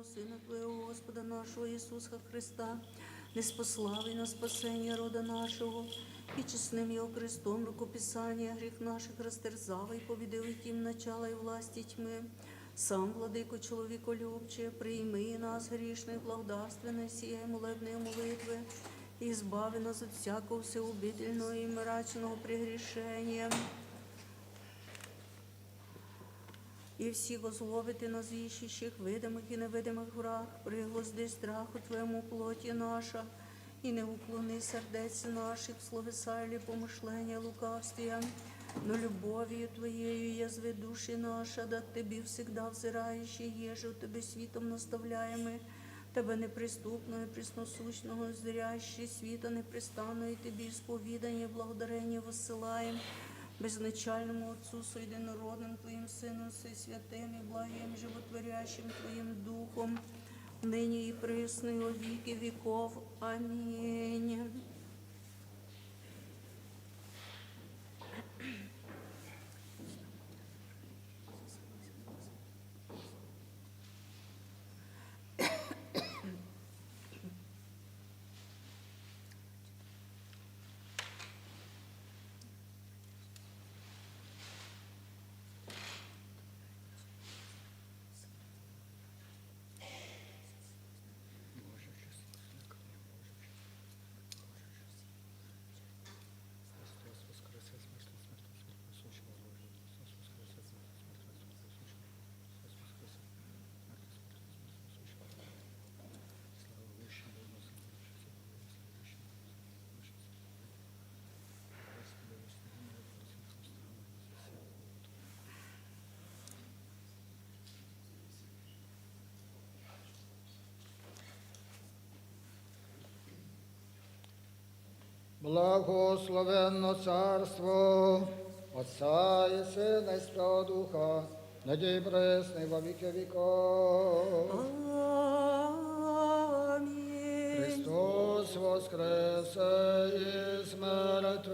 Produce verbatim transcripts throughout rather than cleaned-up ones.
Сына Твоего Господа нашего Иисуса Христа, не спасла и на спасение рода нашего, и честным Его крестом рукописание грех наших растерзал и победил и тем начало и власти тьмы. Сам, Владыко, человеколюбче, прими нас, грешных, благодарственной сия и молебные молитвы, и избави нас от всякого всеубительного и мрачного прегрешения. И всех озлобит и нас ищущих, видимых и невидимых враг, пригвозди страху Твоему плоти наша, и не уклони сердец наших в словеса или помышления лукавствия, но любовью Твоею язви души наша, да Тебе всегда взирающий, еже Тебе светом наставляемый, Тебе неприступного и пресносущного, зрящий света непрестанно, и Тебе исповедание и благодарение высылаем, безначальному Отцу со единородным Твоим Сыном, со святым и благим животворящим Твоим Духом, ныне и присно и во веки веков. Аминь. Благословенно Царство Отца и Сына и Святого Духа, ныне и присно и во веки веков. Аминь. Христос воскресе из мертвых,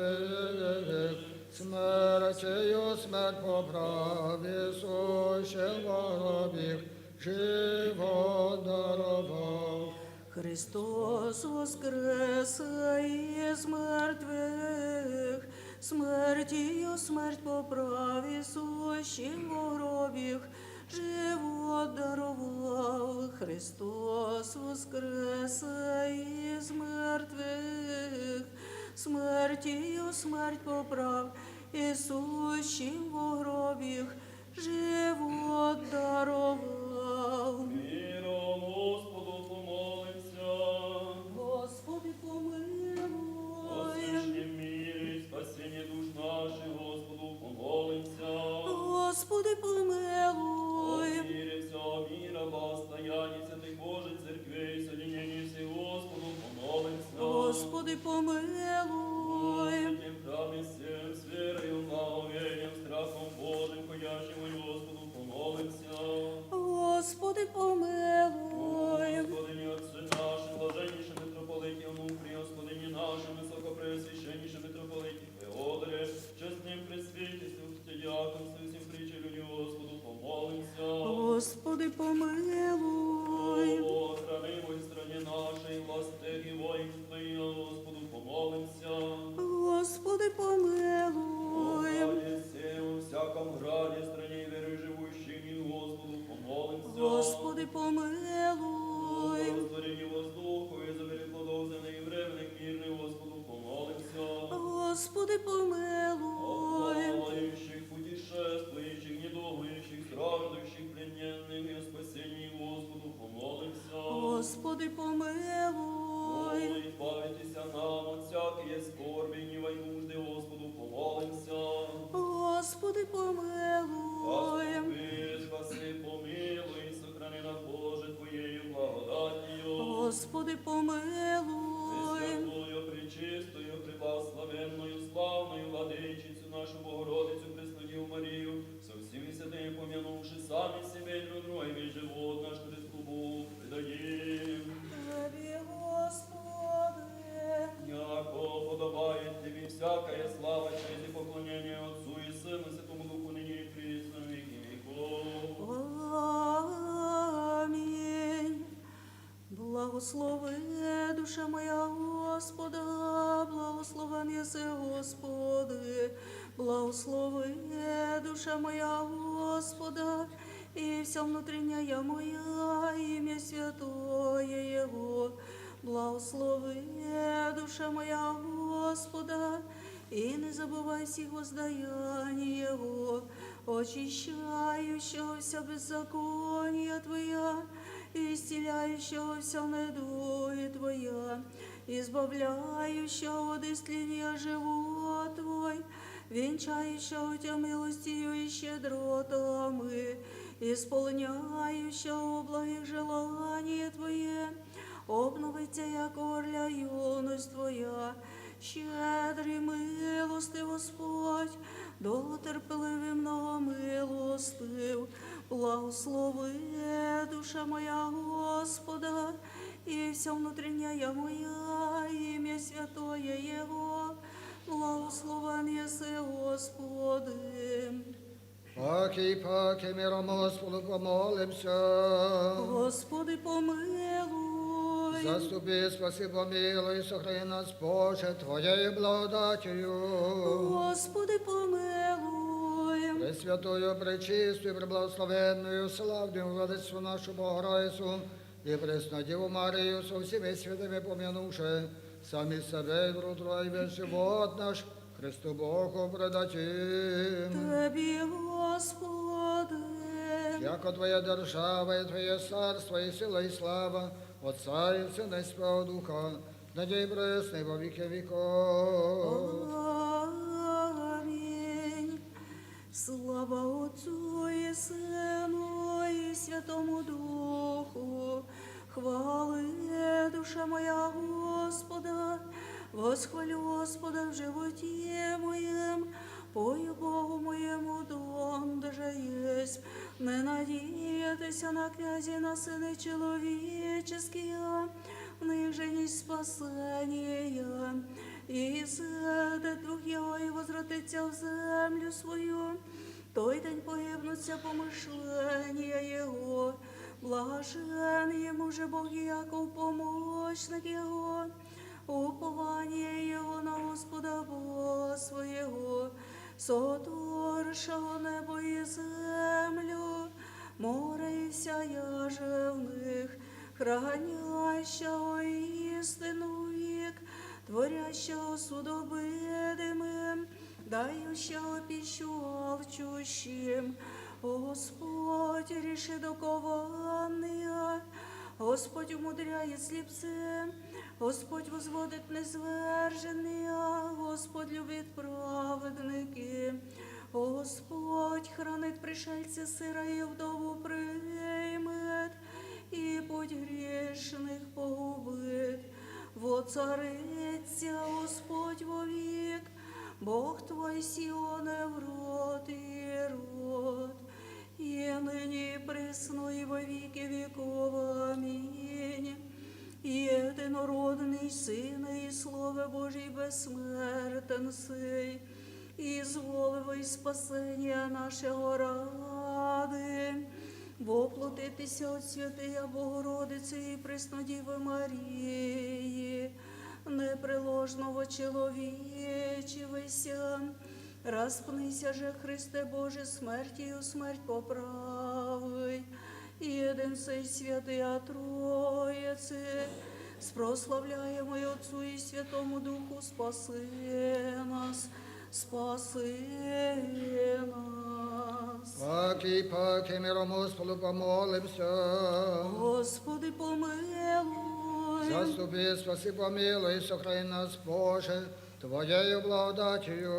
смертью смерть поправи, сущим в гробах живот даровал. Христос воскресе из мертвых, смертью смерть поправи, сущим в гробах живот даровал. Христос воскресе из мертвых, смертью смерть поправи, сущим в гробах живот даровал. Миром Господу помолимся. Господи, помилуй. О всеобщем мире и спасении душ наших Господу помолимся. Господи, помилуй. О мире всего мира, благосостоянии святых Божьих церквей, соединении всех Господу помолимся. Господи, помилуй. О святем храме всем с верою, благоговением, страхом Божьим ходящим во Господу помолимся. Господи, помилуй. Господине отцы нашим, блаженнейшим митрополите Онуфрию, Господине нашим, высокопреосвященнейшим митрополите Феодоре, честным пресвитерству, диаконству, всем причем люди, Господу помолимся. Господи, помилуй. О, хранимой стране нашей, властях и воинстве, Господу помолимся. Господи, помилуй. О граде всем, во всяком граде, стране и веры живущих, Господу помолимся. Господи, помилуй. О растворении воздуха и забере плодов земных, временных, мирных, Господу помолимся. Господи, помилуй. О плавающих, путешествующих, недугующих, страждущих, плененных, и о спасении, Господу помолимся. Господи, помилуй. О, избавитесь нам от всякой скорби, гнева и нужды, Господу помолимся. Господи, помилуй. Заступи, спаси, помилуй, сохрани нас, Боже, Твоею благодатью. Господи, помилуй. Пресвятую, пречистую, преблагословенную, славную Владычицу нашу Богородицу, Пресную Деву Марию, со всеми святыми помянувши сами себя и друг друга, весь живот наш Христу Богу предадим. Тебе, Господи. Яко подобает Тебе всякая слава, честь и поклонение Отцу и Сыну, Святому Духу, ныне и присно, и во веки веков. Аминь. Благослови, душа моя, Господа, благословен Есе, Господи, благослови, душа моя, Господа, и вся внутренняя моя имя святое Его. Благослови, душа моя, Господа, и не забывай всех воздаяний Его, очищающего вся беззакония Твоя, исцеляющего вся недуги Твоя, избавляющего от исцеления живот Твой, венчающего Тебя милостью и щедротами, исполняющего благих желаний Твои, обновить Тебя, яко орля юность Твоя. Щедрый милостив Господь, долготерпеливый, многомилостив, благослови, душа моя, Господа, и вся внутренняя моя имя святое Его, благословен Есе, Господи. Паки, паки, миром Господу помолимся. Господи, помилуй. Заступи, спаси, помилуй, сохрани нас, Боже, Твоей благодатью. Господи, помилуй. Пресвятую, пречистую, преблагословенную, славную Владычицу нашу Богородицу и Пресную Деву Марию со всеми святыми помянувши, сами себя и друг друга и весь живот наш Христу Богу предадим. Тебе, Господи. Яко Твоя держава, и Твое царство, и сила, и слава Отца и Сына и Святого Духа, ныне и присно и во веки веков. Аминь. Слава Отцу и Сыну и Святому Духу. Хвалы, душа моя, Господа, восхвалю Господа в животе моем, пою Богу моему, да Он даже есть. Не надейтеся на князей, на сыны человеческие, в них же есть спасение. И изыдет дух его и возвратится в землю свою, той день погибнут все помышления его. Блажен ему же Бог Яков, помощник его, упование его на Господа Бога своего, сотворившего небо и землю, море и всех животных, хранящего истину век, творящего суд обидимым, дающего пищу алчущим. Господь решит окованные, Господь умудряет слепцы, Господь возводит низверженные, Господь любит праведники. Господь хранит пришельца сыра и вдову примет, и путь грешных погубит. Воцарится Господь вовек, Бог твой Сионе врот и род, и ныне и присно и во веки веков. Аминь. Единородный Сын и Слово Божье бессмертный, изволь во спасение нашего ради воплотитеся от Святая Богородицы и Преснодевы Марии, непреложного человечивайся, распнися же, Христе Боже, смертью смерть поправый, единстве Святой Троицы, с прославляемой Отцу и Святому Духу, спаси нас, спаси нас. Паки, паки, миром Господу помолимся. Господи, помилуй. Заступи, спаси, помилуй, сохрани нас, Боже, Твоею благодатью.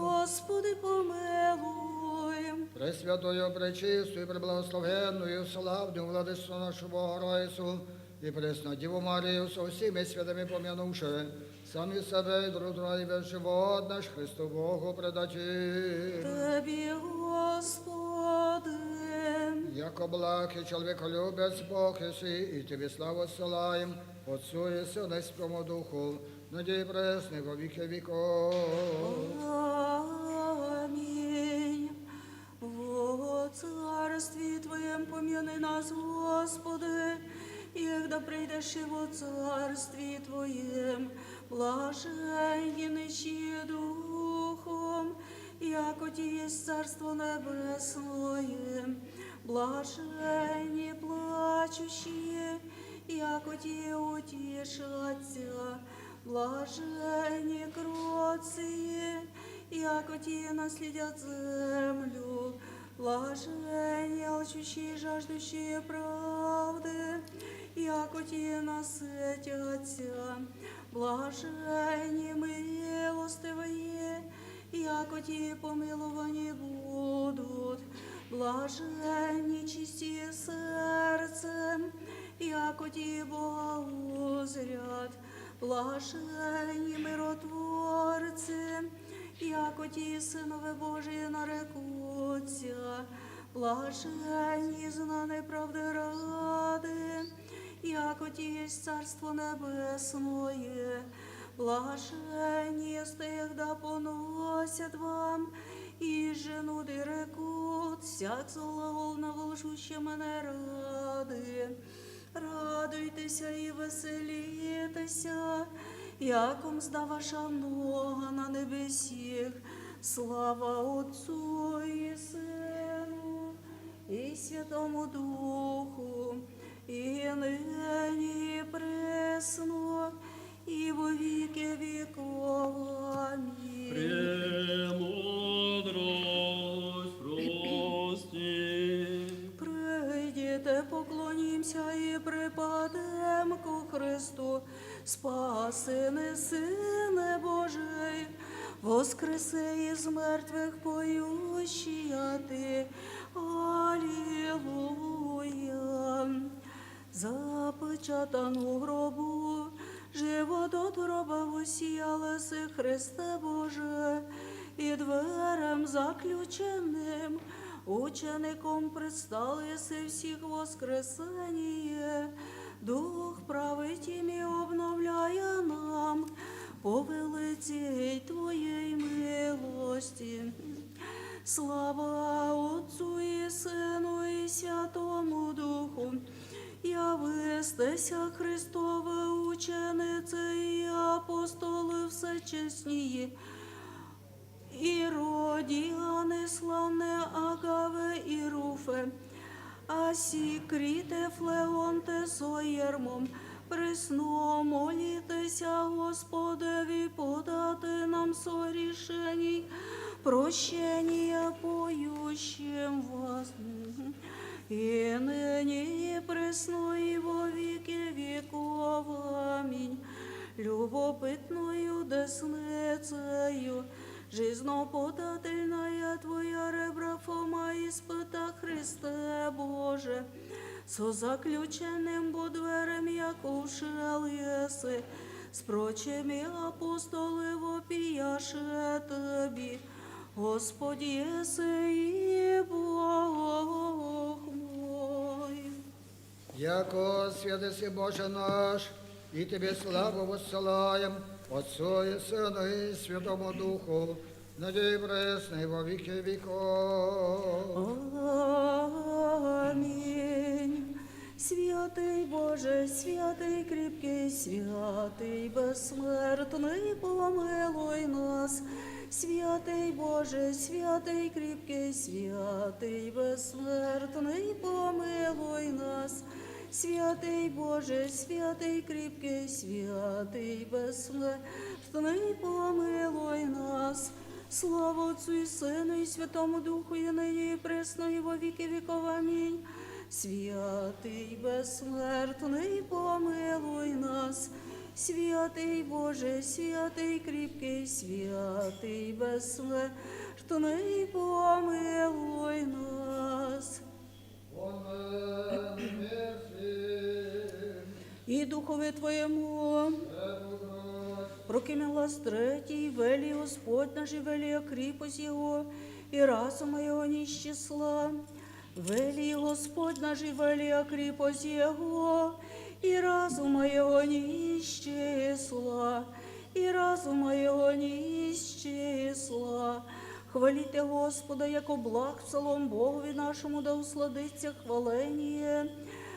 Господи, помилуй. Пресвятую, пречистую, преблагословенную, славную Владычицу нашу Богородицу и Пресную Деву Марию со всеми святыми помянувши, сами себя и друг друга и весь живот наш Христу Богу предадим. Тебе, Господи. Яко благ и человеколюбец Бог еси, и Тебе славу ссылаем, Отцу и Сыну и Святому Духу, ныне и присно и во веки веков. Аминь. Во Царстве Твоем помяни нас, Господи, и Когда придешь в Царствие Твоем, блаженнейший Духом, яко есть Царство Небесное, блаженнее плачущие, яко те утешатся, блаженнее кроткие, яко те наследят землю, блаженнее алчущие и жаждущие правды, яко те насытятся, блаженнее милостивые, яко те помилованы будут, блаженнее чистые сердцем, яко те Бога узрят, блаженнее миротворцы, яко те сынове Божие нарекутся, блаженнее знание правды рады, яко те есть Царство Небесное, блаженнее стех да поносят вам, и же нуды рекут всяк злоул на волжущем рады. Радуйтеся и веселитеся, яком сда ваша много на небесех. Слава Отцу и Сыну и Святому Духу, и ныне, и пресно, и во веки веков. Аминь. Премудрость прости. Пройдите, поклонимся и препадаем ко Христу, Спасене Сыне Божий, воскресе из мертвых поющий Ты. Аллилуйя. Запечатан в гробу, живот от гроба воссиял Иисус Христе Боже, и дверям заключенным, учеником предстал Иисус всех воскресение, Дух правый теми обновляя нам, повелитель Твоей милости. Слава Отцу и Сыну и Святому Духу, явистеся Христовы ученицы и апостолы всечестнее, Иродианы славные, Агаве и Руфе, Асинкрите, Флеонте со ермом, пресно молитеся Господеви подати нам согрешений прощение поющим вас. И ныне, и пресно, и во веки веков. Аминь. Любопытною десницею жизноподательная Твоя ребра Фома испыта, Христе Боже, со заключенным во дверем яко ушел еси, с прочими апостолы вопияше Тебе, Господь еси и Бог мой. Яко свят еси Боже наш, и Тебе славу воссылаем, Отцу и Сыну и Святому Духу, ныне и пресно и во веки веков. Аминь. Святый Боже, святый крепкий, святый бессмертный, помилуй нас. Святый Боже, святый крепкий, святый бессмертный, помилуй нас. Святый Боже, святый крепкий, святый бессмертный, помилуй нас. Слава Отцу и Сыну и Святому Духу, и ныне и пресно и во веки веков. Аминь. Святый бессмертный, помилуй нас. Святый Боже, святый крепкий, святый бессмертный, помилуй нас. И духове Твоему. Прокимелас третий, вели Господь наш, и вели крепость Его, и разума Его не исчисла. Вели Господь наш, и вели крепость Его, и разума Его не исчисла. И разума Его не исчисла. Хвалите Господа, яко благ, псалом Богови нашему да усладится хваление.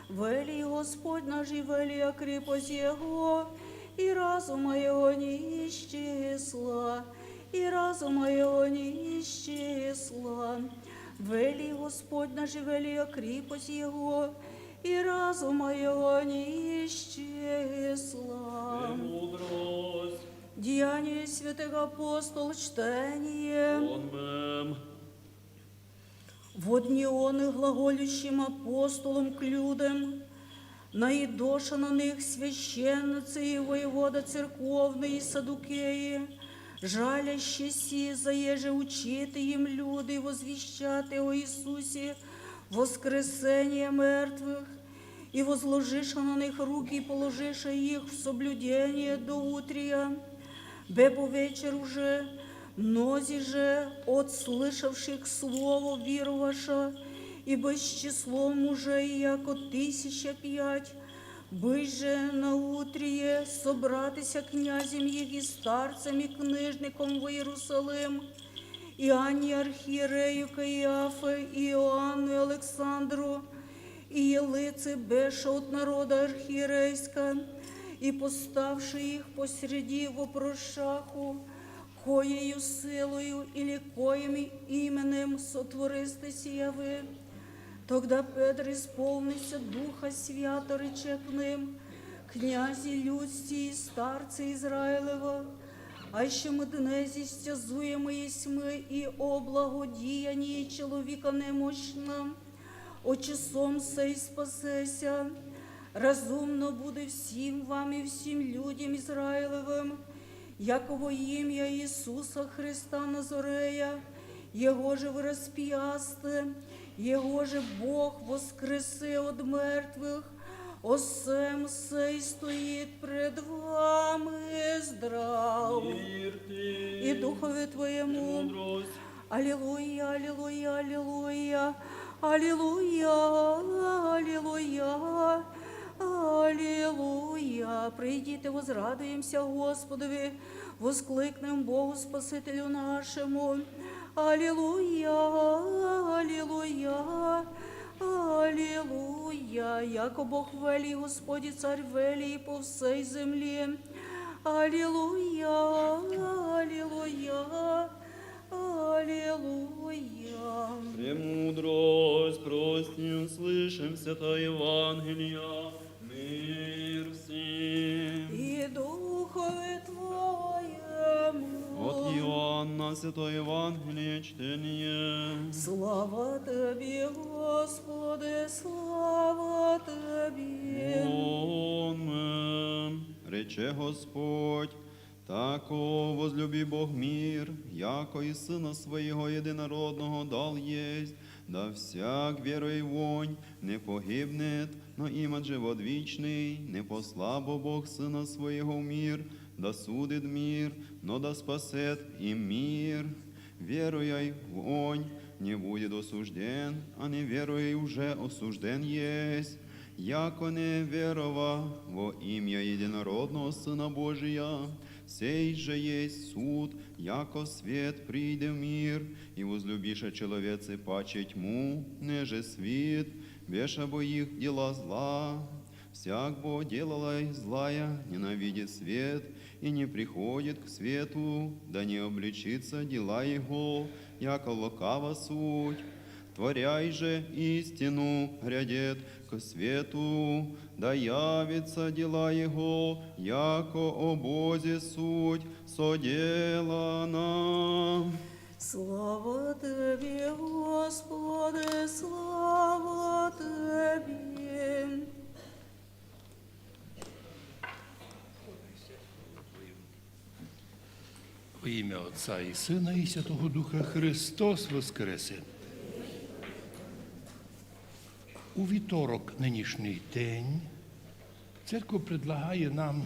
Вели Господь наш и вели крепость Его, и разума Его не исчисла, и разума Его не исчисла. Вели Господь наш и вели крепость Его, и разума Его не исчисла. Премудрость. Деяния святых апостол, чтение. Онмем. Вот неоны глаголющим апостолам к людям, наидоша на них священницы и воевода церковные и саддукеи, жалящиеся заеже учит им люди, возвещат о Иисусе воскресение мертвых, и возложиша на них руки, положиша их в соблюдение до утрия. Бебу вечер уже, мнози же от слышавших слово вируваша, ибо с числом уже яко тысяча пять. Бысь же на утрие собратися князем их и старцами книжником в Иерусалим, и они архиерею Каиафе, и Иоанну, и Александру, и елыцы беша от народа архиерейска, и поставши их посреди, вопрошаху, коею силою или коим именем сотвористы сия вы. Тогда Петр, исполнися Духа Свято, рече к ним: Князи, люди сии, старцы Израилева, аище мы днесь истязуемы есть мы и о благодеянии человека немощном, о часом сей спасеся. Разумно буду всем вам и всем людям Израилевым, яко во имя Иисуса Христа Назарея, Его же вы распясты, Его же Бог воскресе от мертвых, о сем сей стоит пред вами здрав. Мир ти. И духове твоему. Мудрость. Аллилуйя, аллилуйя, аллилуйя, аллилуйя, аллилуйя, аллилуйя. Придите, возрадуемся Господу, воскликнем Богу Спасителю нашему. Аллилуйя, аллилуйя, аллилуйя. Яко Бог вели, Господи Царь вели по всей земле. Аллилуйя, аллилуйя, аллилуйя. Премудрость, прости, услышим святое Евангелие. Мир всем. И духове твоему. От Иоанна святое Евангелие чтение. Слава Тебе, Господи, слава Тебе. Онмем. Рече Господь: Тако возлюби Бог мир, яко и Сына Своего Единородного дал есть, да всяк веруй в Онь не погибнет, но имеет живот вечный. Не посла бо Бог Сына Своего в мир, да судит мир, но да спасет им мир. Верующий в Онь не будет осужден, а не верующий уже осужден есть, яко не веровав во имя Единородного Сына Божия. Сей же есть суд, яко свет прииде в мир, и возлюбиша человецы паче тьму, неже свет, веша бо их дела зла. Всяк бо делалай злая ненавидит свет и не приходит к свету, да не обличится дела его, яко лукава суть. Творяй же истину грядет к свету, да явится дела его, яко обозе суть соделана. Слава Тебе, Господи, слава Тебе. Во имя Отца и Сына и Святого Духа. Христос воскресе! У вівторок, нинішній день, церква предлагає нам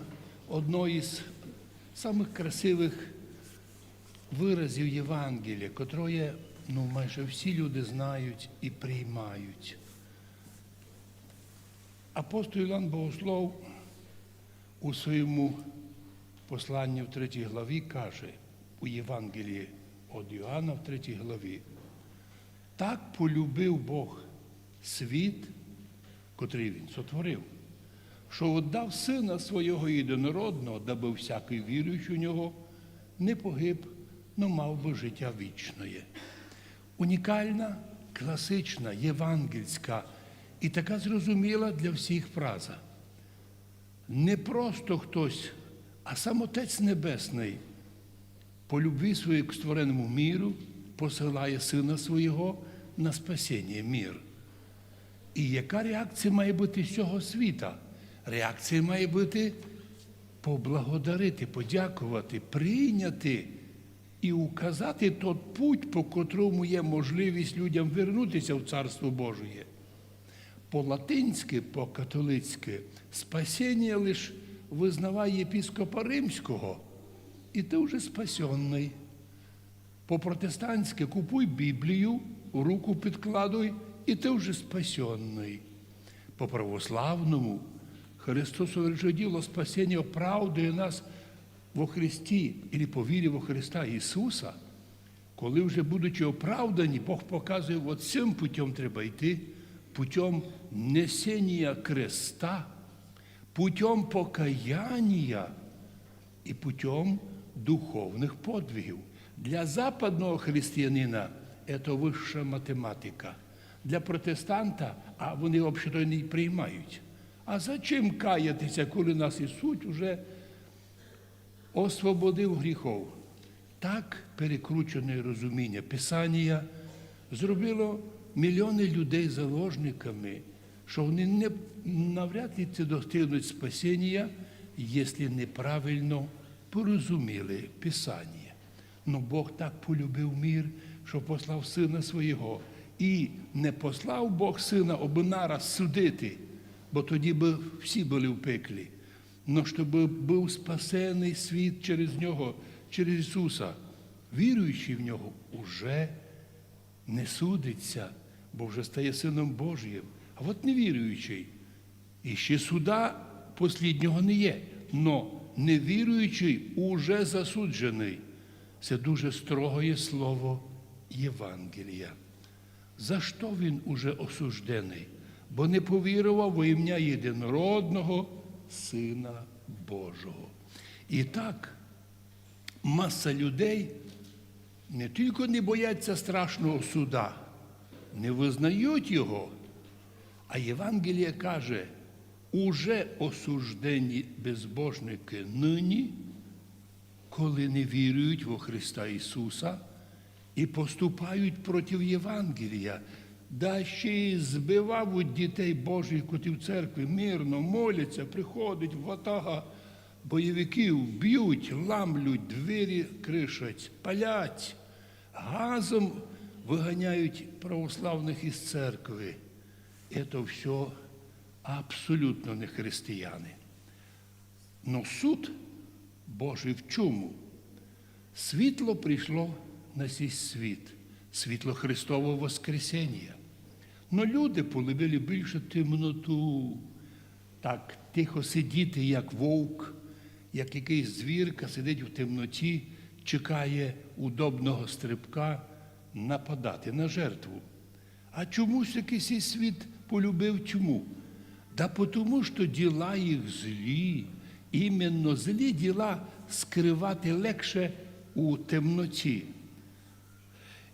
одно із самых красивых выразів Євангелія, котроє, ну, майже всі люди знають і приймають. Апостол Іван Богослов у своєму посланні в третій главі каже, у Євангелії від Йоанна в третій главі: «Так полюбив Бог світ, котрий він сотворив, що віддав Сина Свого Єдинородного, дабы всякий віруючий у Нього не погиб, но мав би життя вічне. Унікальна, класична, євангельська і така зрозуміла для всіх фраза. Не просто хтось, а сам Отець Небесний по любви своєї к створеному міру посилає Сина Свого на спасіння мір. І яка реакція має бути з цього світа? Реакція має бути поблагодарити, подякувати, прийняти і указати тот путь, по котрому є можливість людям вернутися в Царство Божоє. По-латинськи, по-католицьки спасіння лиш визнавай єпископа Римського, і ти вже спасенний. По-протестантськи купуй Біблію, руку підкладуй, і ти вже спасенний. По-православному Христос совершив діло спасіння, оправдує нас во Христі, или по вірі во Христа Ісуса, коли вже будучи оправдані, Бог показує, от цим путем треба йти, путем несення креста, путем покаяння і путем духовних подвигів. Для западного християнина це вища математика. Для протестанта, а вони взагалі не приймають. А зачем каятися, коли нас Ісус уже освободив гріхов? Так перекручене розуміння Писання зробило мільйони людей заложниками, що вони не, навряд ли це достигнуть спасіння, якщо неправильно порозуміли Писання. Но Бог так полюбив мір, що послав Сина Свого. І не послав Бог Сина, аби нараз судити, бо тоді би всі були в пеклі. Но щоб був спасений світ через Нього, через Ісуса. Віруючий в Нього уже не судиться, бо вже стає Сином Божим. А от невіруючий, і ще суда посліднього не є, но невіруючий уже засуджений. Це дуже строгоє слово Євангелія. За що він уже осуждений? Бо не повірував во ім'я єдинородного Сина Божого. І так, маса людей не тільки не бояться страшного суда, не визнають його, а Євангеліє каже, уже осуждені безбожники нині, коли не вірують во Христа Ісуса і поступають проти Євангелія, да ще й збивають дітей Божих, котрі в церкві мирно моляться, приходить ватага бойовиків, б'ють, ламлють, двері кришать, палять, газом виганяють православних із церкви. Це все абсолютно не християни. Но суд Божий в чому? Світло прийшло на сей світ, світло Христового Воскресіння. Но люди полюбили більше темноту, так тихо сидіти, як вовк, як якийсь звірка сидить в темноті, чекає удобного стрибка нападати на жертву. А чому ж таки сей світ полюбив тьму? Да потому, що діла їх злі. Іменно злі діла скривати легше у темноті.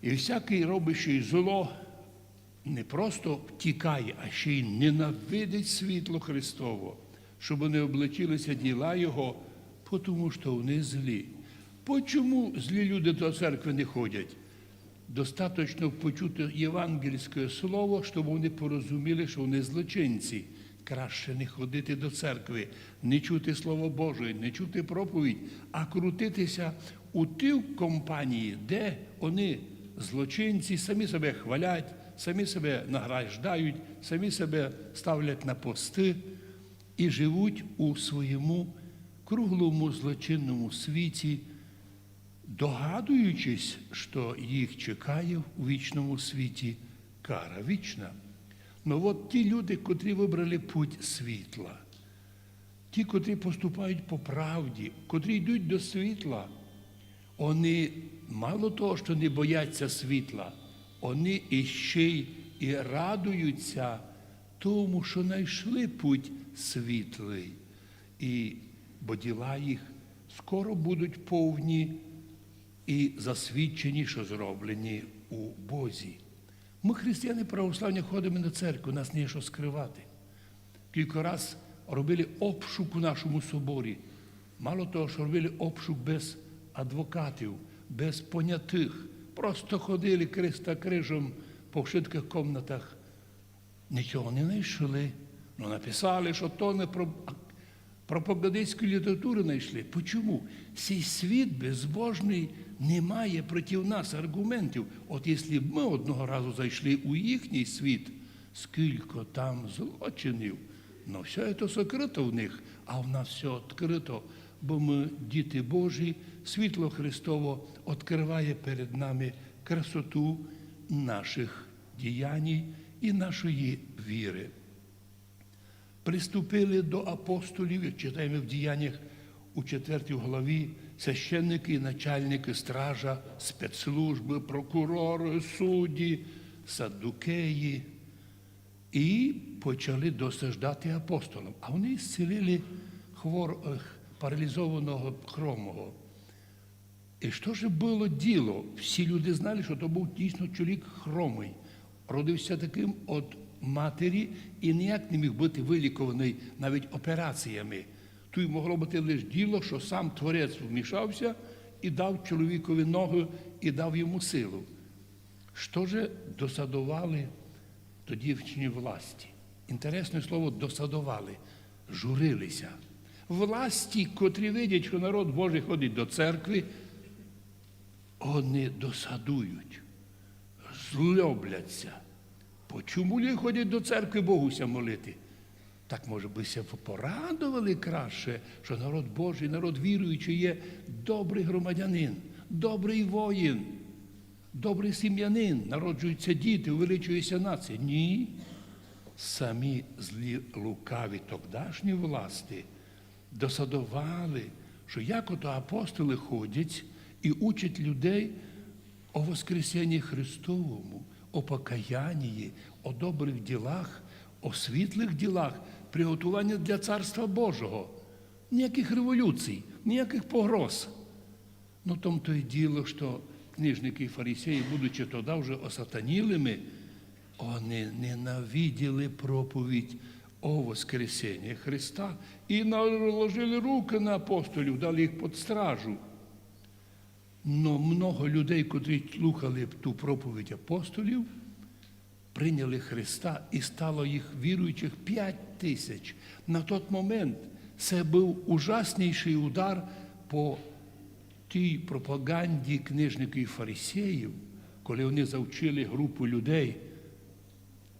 І всякий, робящий зло, не просто втікає, а ще й ненавидить світло Христово, щоб не обличилися діла його, тому що вони злі. Почому злі люди до церкви не ходять? Достаточно почути євангельське слово, щоб вони порозуміли, що вони злочинці. Краще не ходити до церкви, не чути Слово Боже, не чути проповідь, а крутитися у тій компанії, де вони злочинці, самі себе хвалять, самі себе награждають, самі себе ставлять на пости і живуть у своєму круглому злочинному світі, догадуючись, що їх чекає у вічному світі кара вічна. Но от ті люди, котрі вибрали путь світла, ті, котрі поступають по правді, котрі йдуть до світла, вони мало того, що не бояться світла, вони іще й і радуються Тому що знайшли путь світлий, і бо діла їх скоро будуть повні і засвідчені, що зроблені у Бозі. Ми, християни православні, ходимо на церкву, нас не є що скривати. Кілька раз робили обшук у нашому соборі. Мало того, що робили обшук без адвокатів, без понятих, просто ходили креста крижом по всіх комнатах. Нічого не знайшли. Ну, написали, що то не про пропагандистську літературу знайшли. Почому? Цей світ безбожний не має проти нас аргументів. От якщо б ми одного разу зайшли у їхній світ, скільки там злочинів, но все це сокрыто в них, а в нас все відкрыто, бо ми діти Божі, світло Христово відкриває перед нами красоту наших діянь і нашої віри. Приступили до апостолів, як читаємо в Діяннях у четвертій главі, священники і начальники стража, спецслужби, прокурори, судді, саддукеї, і почали досаждати апостолам. А вони зцілили хворих, паралізованого, хромого. І що ж було діло? Всі люди знали, що то був дійсно чоловік хромий. Родився таким від матері і ніяк не міг бути вилікуваний навіть операціями. Тут могло бути лише діло, що сам Творець вмішався і дав чоловікові ноги, і дав йому силу. Що ж досадовали тоді в чині власті? Інтересне слово досадовали, журилися. Власті, котрі видять, що народ Божий ходить до церкви, вони досадують, злобляться. Почому люди ходять до церкви Богу ся молити? Так, може би, ся порадовали краще, що народ Божий, народ віруючий є добрий громадянин, добрий воїн, добрий сім'янин, народжуються діти, увеличується нація. Ні. Самі злі лукаві тогдашні власти досадовали, що як ото апостоли ходять і учать людей о воскресенні Христовому, о покаянні, о добрих ділах, о світлих ділах, приготуванні для Царства Божого. Ніяких революцій, ніяких погроз. Но в том-то и дело, что книжники и фарисеи, будучи тогда уже осатанелыми, они ненавидели проповедь о воскресении Христа и наложили руки на апостолів, дали їх під стражу. Но много людей, котрі слухали ту проповідь апостолів, прийняли Христа, і стало їх віруючих п'ять тисяч. На тот момент це був ужасніший удар по тій пропаганді книжників і фарисеїв, коли вони завчили групу людей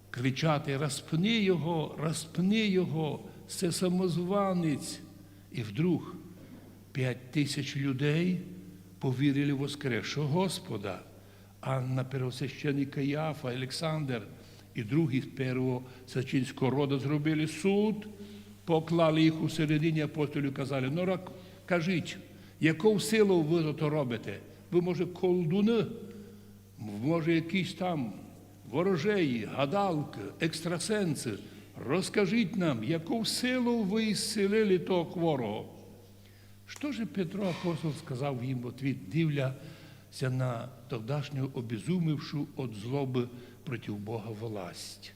кричати: «Розпни його, розпни його, це самозванець!» І вдруг пять тисяч людей повірили в воскресшого Господа. Анна, первосвященник Каяфа, Олександр і другі з первосвященського рода зробили суд, поклали їх у середині апостолів, казали: «Ну, рак-, кажіть, яку силу ви то робите? Ви, може, колдуни? Може, якісь там ворожеї, гадалки, екстрасенси? Розкажіть нам, яку силу ви ісцілили того хворого?» Что же Петро апостол сказав їм в ответ, дивляся на тогдашню обезумевшу от злобы против Бога власть?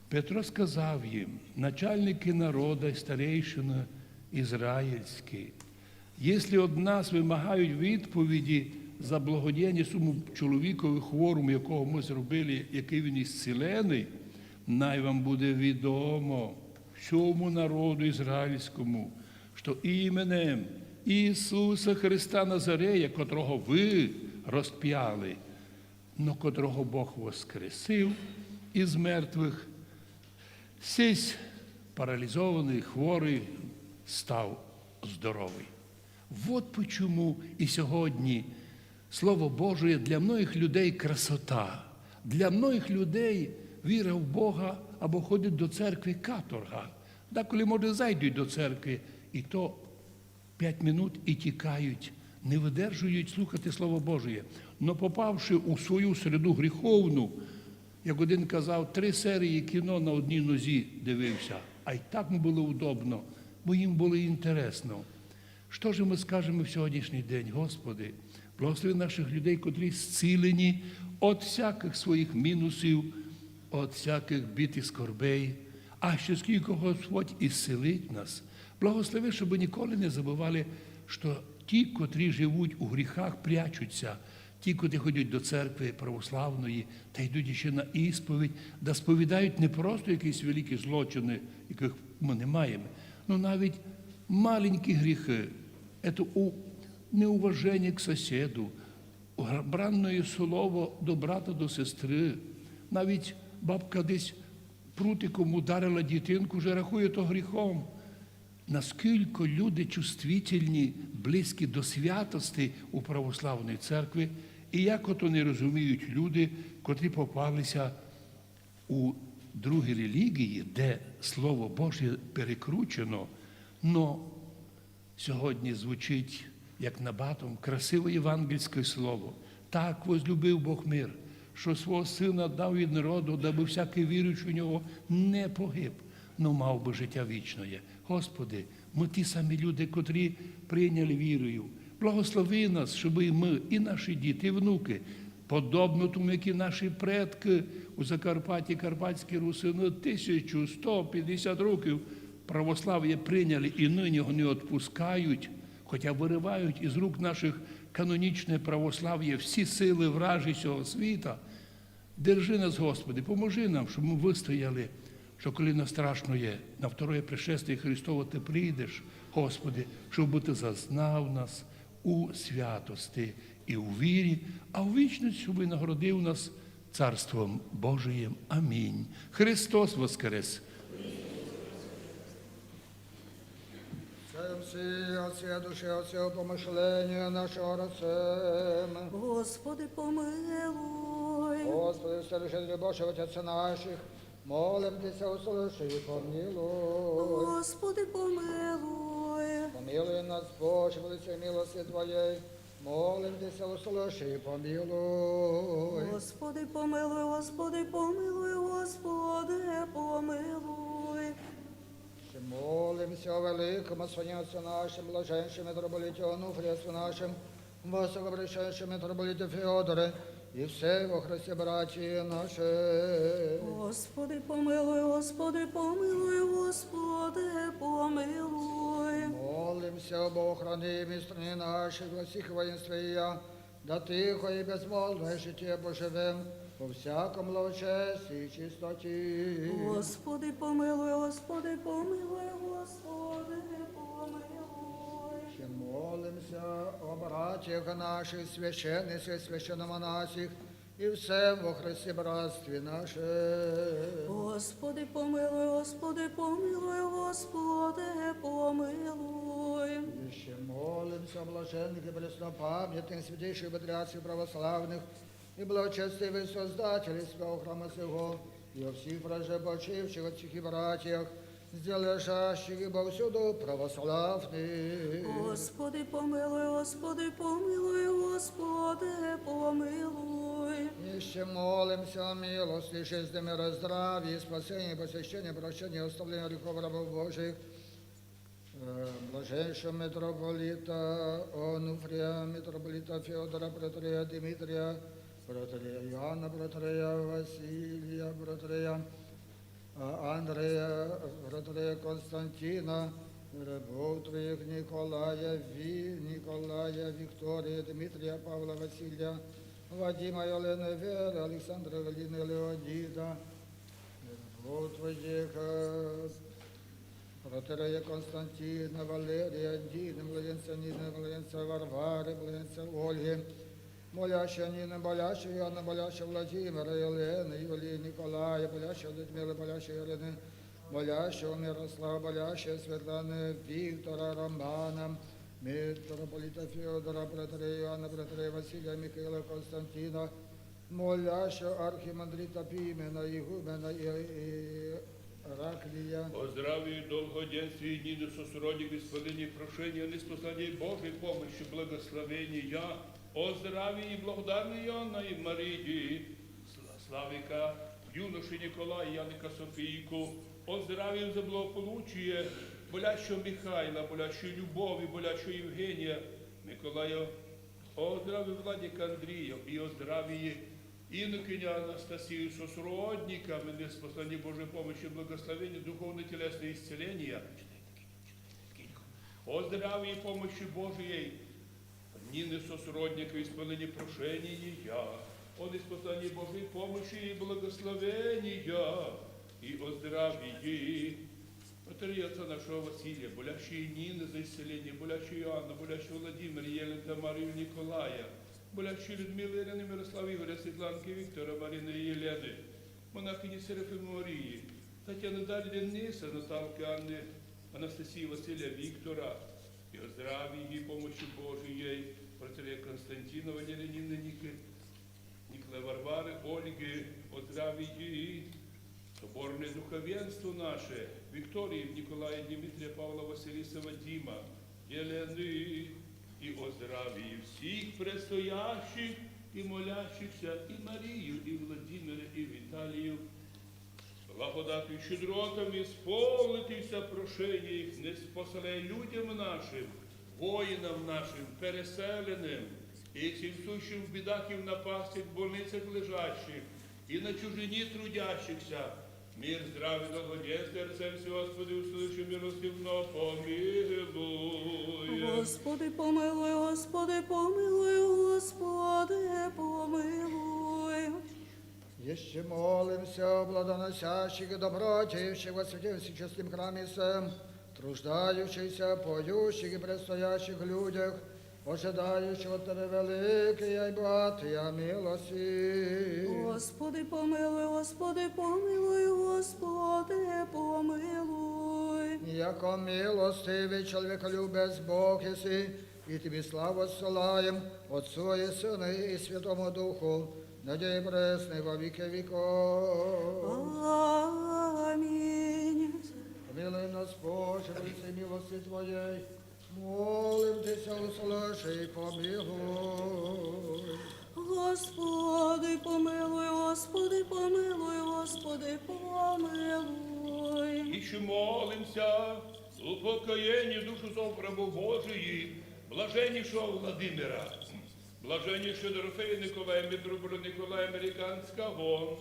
Петро сказав їм: «Начальники народа і старейшины ізраїльські, якщо од нас вимагають відповіді за благодіяння цьому чоловікові хворому, якого ми зробили, який він ісцілений, най вам буде відомо, всьому народу ізраїльському, що іменем Ісуса Христа Назарея, котрого ви розп'яли, но котрого Бог воскресив із мертвих, сись паралізований, хворий став здоровий». Вот почему і сьогодні Слово Божоє для многих людей красота, для многих людей віра в Бога або ходить до церкви — каторга. Деколи, може, зайдуть до церкви, і то пять минут і тікають, не видержують слухати Слово Божоє. Но попавши у свою среду гріховну, Як один казав, три серії кіно на одній нозі дивився. А й так йому було удобно, бо їм було інтересно. Що ж ми скажемо в сьогоднішній день, Господи, благослови наших людей, котрі зцілені від всяких своїх мінусів, від всяких бід і скорбей. А ще скільки Господь ісцілить нас. Благослови, щоб ніколи не забували, що ті, котрі живуть у гріхах, прячуться, ті, котрі ходять до церкви православної та йдуть ще на ісповідь, да сповідають не просто якісь великі злочини, яких ми не маємо, ну навіть маленькі гріхи, це у, неуваження к сусіду, бранне слово до брата, до сестри. Навіть бабка десь прутиком ударила дітинку, вже рахує то гріхом. Наскільки люди чувствительні, близькі до святости у православної церкви, і як ото не розуміють люди, котрі попалися у другій релігії, де Слово Божє перекручено, но сьогодні звучить, як набатом, красиве євангельське слово. Так возлюбив Бог мир, що свого Сина дав від народу, дабы всякий віруючий у нього не погиб, но мав би життя вічне. Господи, ми ті самі люди, котрі прийняли вірою. Благослови нас, щоб і ми, і наші діти, і внуки, подобно тому, як і наші предки у Закарпатті, Карпатські русини тисячу сто п'ятдесят років православ'я прийняли і нині його не відпускають, хоча виривають із рук наших канонічне православ'я всі сили вражі сього світа. Держи нас, Господи, поможи нам, щоб ми вистояли, що коли на страшноє, на второе пришествие Христово ти прийдеш, Господи, щоб ти зазнав нас у святости і у вірі, а у вічності щоб нагородив нас Царством Божиим. Амінь. Христос воскрес! Всем всі, от всей души, от всего помышления нашего рацем. Господи, помилуй. Господи, вседержитель Божий, Отец наших, молим Тися, услыши и помилуй. Господи, помилуй. Помилуй нас, Боже, по лице милости Твоей, молим Тися, услыши и помилуй. Господи, помилуй, Господи, помилуй, Господи, помилуй. Молимся о великом отцу нашим, блаженнейшем митрополите Онуфрии, отцу нашим, высокопресвященнейшем митрополите Феодоре и всей во Христе братья наши. Господи, помилуй, Господи, помилуй, Господи, помилуй. Молимся об охране и стране нашей во всех воинстве, да тихо и безмолвное житие поживем во всяком благочестии и чистоте. Господи, помилуй, Господи, помилуй, Господи, помилуй. Молимся о братьях наших, священниках, священномонахах и всем во Христе братстве нашем. Господи, помилуй, Господи, помилуй, Господи, помилуй. Еще молимся о блаженных и преснопамятных святейших патриарших православных и благочестивых создателей святого храма сего, и о всех прежде почивших отцах и братьях, здесь лежащих и повсюду православных. Господи, помилуй, Господи, помилуй, Господи, помилуй. Еще молимся о милости, жизни, мира, здравии, спасении, посещении, прощении, оставлении грехов рабов Божьих, э, блаженнейшего митрополита Онуфрия, митрополита Феодора, протоиерея Дмитрия, протоиерея Иоанна, протоиерея Василия, протоиерея, а, Андрея, протоиерея Константина, рабов Твоих Николая, Ви-, Николая, Виктория, Дмитрия, Павла, Василия, Вадима, Елены, Веры, Александра, Галины, Леонида, рабов Твоих, э, протоиерея Константина, Валерия, Дины, младенца Нины, младенца Варвары, младенца Ольги, молящая Нины, молящая Иоанна, молящая Владимира, Елены, Юлии, Николая, молящая Людмилы, молящая Ирины, молящего Мирослава, молящая Светланы, Виктора, Романа, митрополита Феодора, протоиерея Иоанна, протоиерея Василия, Михаила, Константина, молящего архимандрита Пимена, игумена и, и Ираклия. О здравии, долгоденствии, дни сосродих, исполнении прошения, неспослании Божьей помощи, благословения, о здравии и благодарной Иоанна и Марии, Сла-, Славика, юношу Николая Яника Софийку, о здравии в злополучие, болящего Михаила, болящую Любовь, болящую Евгения, Николая, о здравии Владика Андрея и о здравии Иннокеня Анастасию со сродниками, неспослание Божьей помощи, благословения, духовно-телесное исцеление. О здравии и помощи Божией Нины со сродниками, исполнение прошения, о неспослание Божьей помощи и благословения и о здравии протоиерея отца нашего Василия, болящие Нины за исцеление, болящие Иоанна, болящие Владимира, Елены, Тамару, Николая, болящие Людмилы, Ирины, Мирославы, Игоря, Светланки, Виктора, Марины и Елены, монахини Серафимы Марии, Татьяны, Дарьи, Дениса, Наталки, Анны, Анастасии, Василия, Виктора, и о здравии и помощи Божией протоиерея Константина, Валерия, Нины, Ники, Николая, Варвары, Ольги, о здравии соборное духовенство наше, Виктории, Николая, Дмитрия, Павла, Василиса, Вадима, Елены, и о здравии всех предстоящих и молящихся, и Марию, и Владимира, и Виталию, благодатью и щедротами исполнитесь прошение их, неспослание людям нашим, воинам нашим, переселенным, и всем сущим в бедах и в напасти, в больницах лежащих, и на чужине трудящихся, мир, здравие, долголетие, Господи, услыши, милостивно помилуй. Господи, помилуй, Господи, помилуй, Господи, помилуй. Еще молимся о плодоносящих и добродействующих во святым всечестным храме всем, труждающихся, поющих и предстоящих людях, ожидающих от Тебя великие и богатые милости. Господи, помилуй, Господи, помилуй, Господи, помилуй. Яко милостивый, человеколюбец Бог еси, и Тебе славу ссылаем, Отцу и Сыну и Святому Духу, ныне и присно во веки веков. Аминь. Помилуй нас, Боже, по всей милости Твоей, молим Тебя, услыши и помилуй. Господи, помилуй, Господи, помилуй, Господи, помилуй. Еще молимся упокоение души всех рабов Божиих, блаженнейшего Владимира, блаженнейшего Дорофея Николая, митрополита Николая Американского,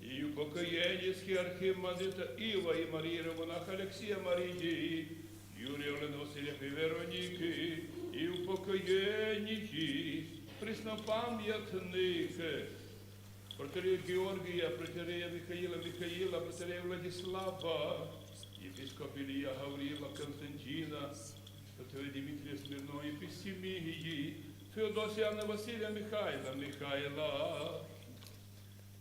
и упокоение архимандрита Ива и Марии, иеромонаха Алексея, Марии, Юрия, Василия и Вероники, и упокоение преснопамятных протоиерея Георгия, протоиерея Михаила, Михаила, протоиерея Владислава, епископ Илья, Гаврила, Константина, протоиерея Дмитрия, Смирнова, Еписемии, Феодосия, Анна, Василия, Михаила, Михаила,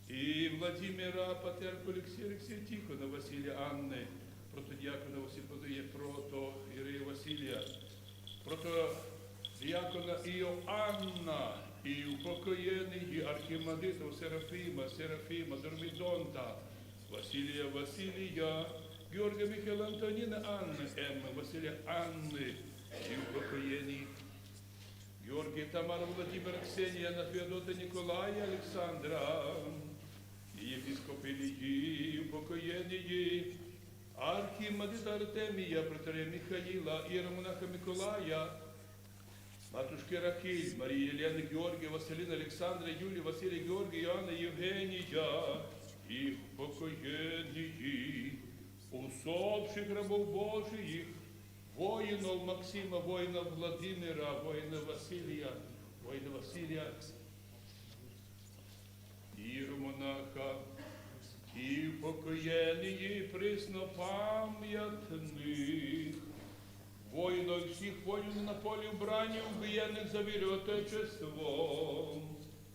и Владимира, патриарха Алексея, Алексея, Тихона, Василия, Анны, протодиакона Василия, протоиерея Василия, протодиакона Иоанна, и упокоение архимандритов Серафима, Серафима, Дормидонта, Василия, Василия, Георгия, Михаила, Антонина, Анны, Эммы, Василия, Анны, и упокоение Георгия, Тамара, Владимира, Ксения, Анна, Феодота, Николая, Александра, и епископ Ильи, упокоение архимандрита Артемия, протоиерея Михаила, иеромонаха Николая, матушки Рахиль, Марии, Елены, Георгия, Василина, Александра, Юлии, Василия, Георгия, Иоанна, Евгения, и упокоение усопших рабов Божиих, воинов Максима, воинов Владимира, воина Василия, воина Василия, иеромонаха, и упокоение преснопамятных воинов, всех воинов на поле брани, убиенных за веру Отечество,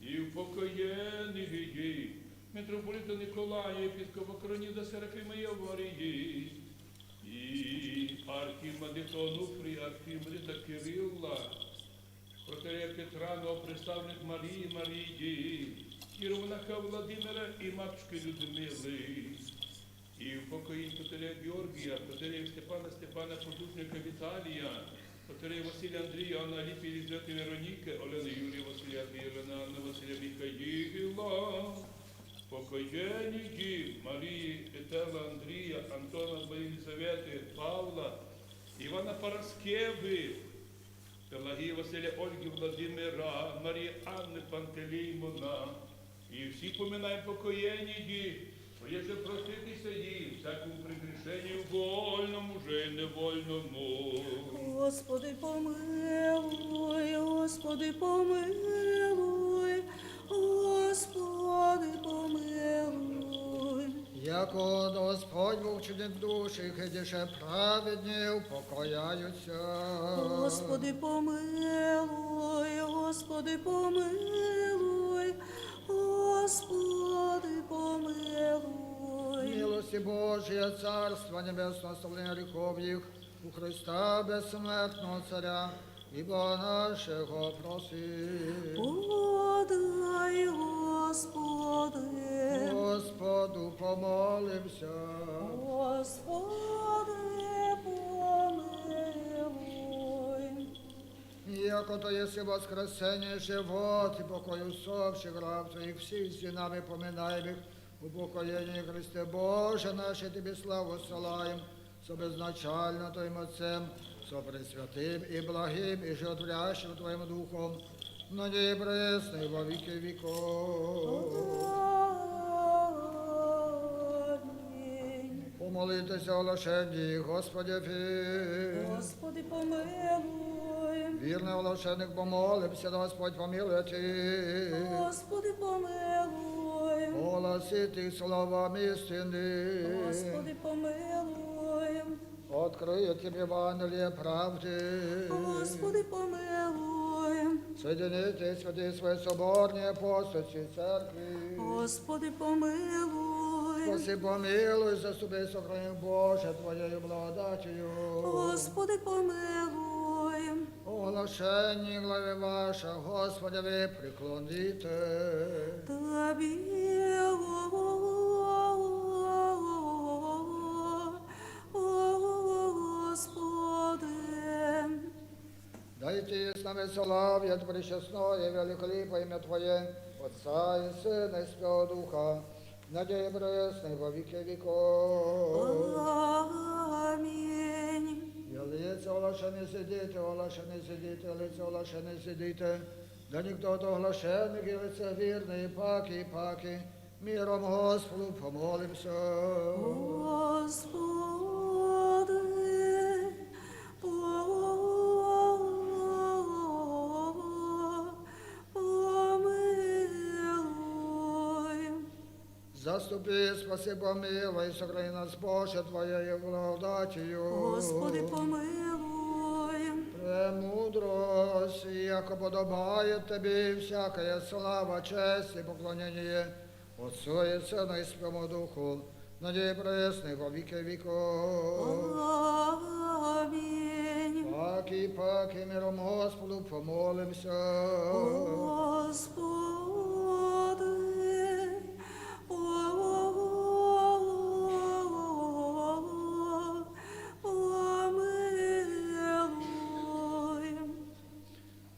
и упокоение митрополита Николая, епископа Кронида, Серафима и Аварии, и архимандрита Онуфрия, архимандрита Кирилла, протоиерея Петра, новоприставленных Марии, Марии, иеромонаха Владимира и матушки Людмилы, и упокоение протоиерея Георгия, протоиерея Степана, Степана Подушника, Виталия, протоиерея Василия, Андрея, Анны, Алипи, Елизаветы, Вероники, Олены, Юрия, Василия, Елена, Анны, Василия, Михаила, Покаянники Марии, Этела, Андрея, Антона, Елизаветы, Павла, Ивана Параскевы, Пелагии, Василия, Ольги, Владимира, Марии, Анны, Пантелеймона, и все поминаем покаянники, прежде проститися и всякому прегрешению вольному же и невольному. Господи, помилуй, Господи, помилуй, Господи, помилуй. Яко Господь Бог чтит души, и души праведнее упокояются. Господи, помилуй, Господи, помилуй, Господи, помилуй. Милости Божия, Царство Небесное, оставление грехов их, у Христа, бессмертного Царя, и Бога нашего просим. Подай, Господи. Господу помолимся. Господи, помилуй. Яко Ты есть воскресение, живот и покой усопших раб Твоих, всеми нами поминаемых, упокоение Христе, Боже наш, и Тебе славу ссылаем, со безначально Твоим Отцем, со Пресвятым и Благим и Животворящим Твоим Духом, ныне и пресно и во веки веков. Аминь. Помолитесь о оглашении, Господи, Фи. Господи, помилуй. Верный оглашенник, помолимся, да Господь помилует. Господи, помилуй. Огласит их словом истины. Господи, помилуй. Открыет им Евангелие правды. Господи, помилуй. Соединит их святые свои соборные апостольские церкви. Господи, помилуй. Спаси, помилуй, заступи, сохрани, Боже, Твоею благодатью. Господи, помилуй. Оглашение главе ваше, Господи, вы преклоните. Тебе, Господи. Да истинит с нами славит пречестное и великолепное имя Твое, Отца и Сына и Святого Духа, ныне и пресно и во веки веков. Аминь. Ялыца оглашенный сидит, оглашенный сидит, ялыца оглашенный сидит. Да никто то оглашенный, ялыца верный, паки, паки, миром Господу помолимся. Господи, помилуй. Заступи, спаси, помилуй, сохрани нас, Боже, Твоею благодатью. Господи, помилуй. Премудрость, яко подобает Тебе всякая слава, честь и поклонение Отцу и Сыну и Святому Духу, ныне и пресно и во веки веков. Аминь. Паки, паки, миром Господу помолимся. Господи, помилуй.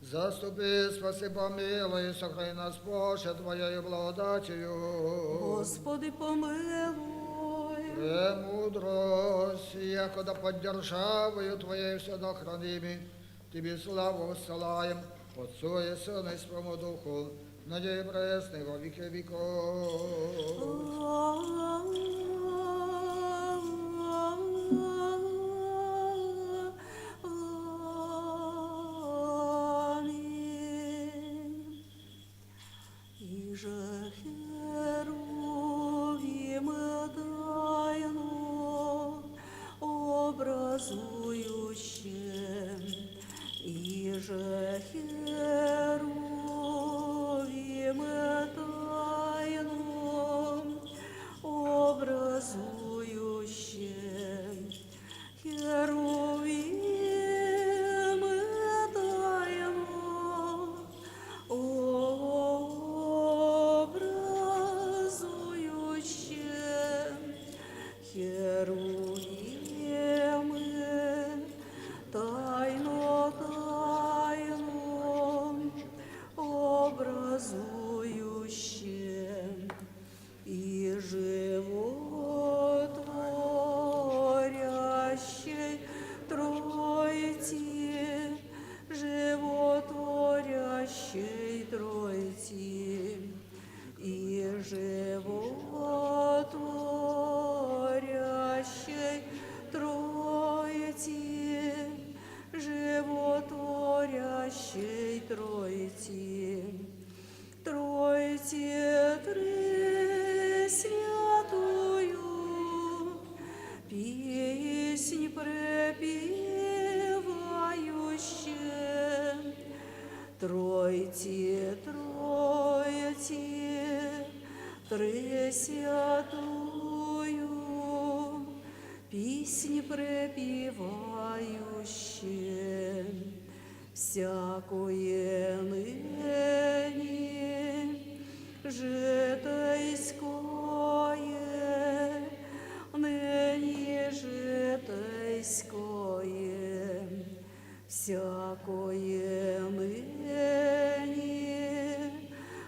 Заступи, спаси, помилуй, сохрани нас, Боже, Твоею благодатью. Господи, помилуй. Премудрость, яко да поддержавою Твоей всегда хранимы, Тебе славу высылаем, Отцу и Сыну и Святому Духу, ныне и пресно и во веки веков. Аминь. Иже херувим тайну образующим, иже херувим тайну образующим, Тройте, Тройте, Тресвятую, песнь пропевающие, всякое ныне житейское, ныне житейское, всякое ныне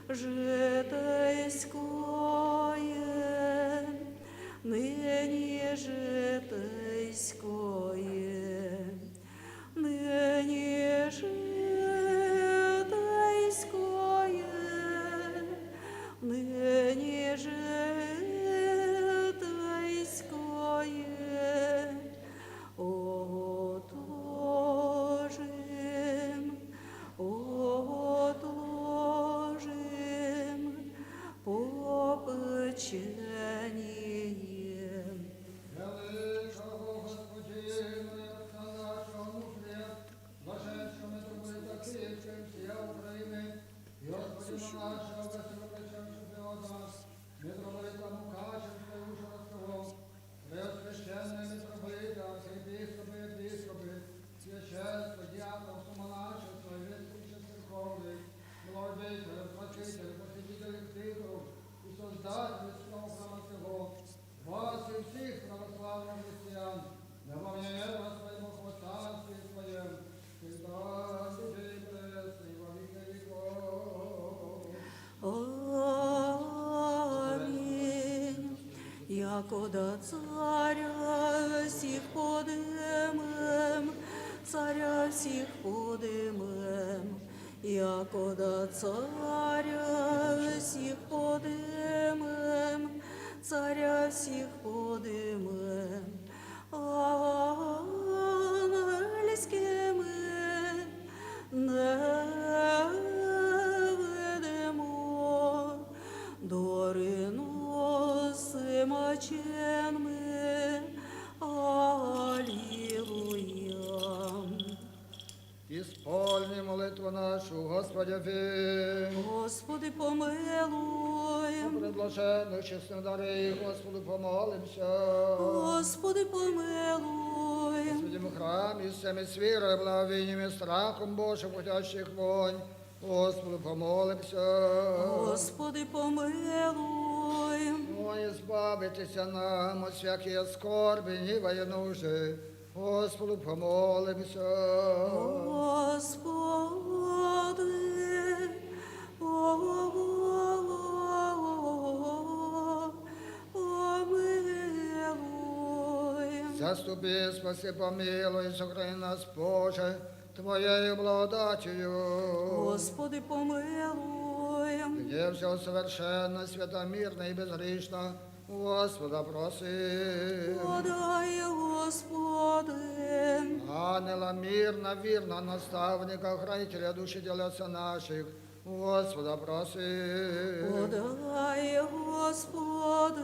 житейское, ныне житейское, ныне житейское, ныне житейское, отложим, отложим попечение. Великого Господина и Отца нашего Мудрия, блаженнейшего митрополита Киевского и всея Украины, и Господина нашего Василия Федора, митрополита Мукачевского и Ужгородского, преосвященные митрополиты, архиепископы, епископы, священство, диаконство, монашество и весь причет церковный, благодетели, просветители, посетители титулов и создатели святого храма сего, вас и всех православных христиан, да помнит вас во Бог во Царстве Своем, всегда, ныне и присно, и во веки веков. Аминь. Якода царя всех подымем, царя всех подымем, якода царя всех подымем, царя всех подымем, ангельскими невыдымо дорын усымаченми. Аллилуйя. Исполни молитву нашу, Господи, Господи, помилуй. О блаженных честных дарей, Господу помолимся. Господи, помилуй. Святым храме, всеми с верой, благовением и страхом Божьим уходящих вонь, Господу помолимся. Господи, помилуй. О, избавитесь нам от всякие скорби, не нужды, Господу помолимся. Господи, помилуй. Заступи, спаси, помилуй, сохрани нас, Боже, Твоею благодатью. Господи, помилуй. Где все совершенно, свято, мирно и безгрешно, Господа просим. Подай, Господи. Ангела мира, верного наставника, хранителя души и тела наших, Господа просим. Подай, Господи.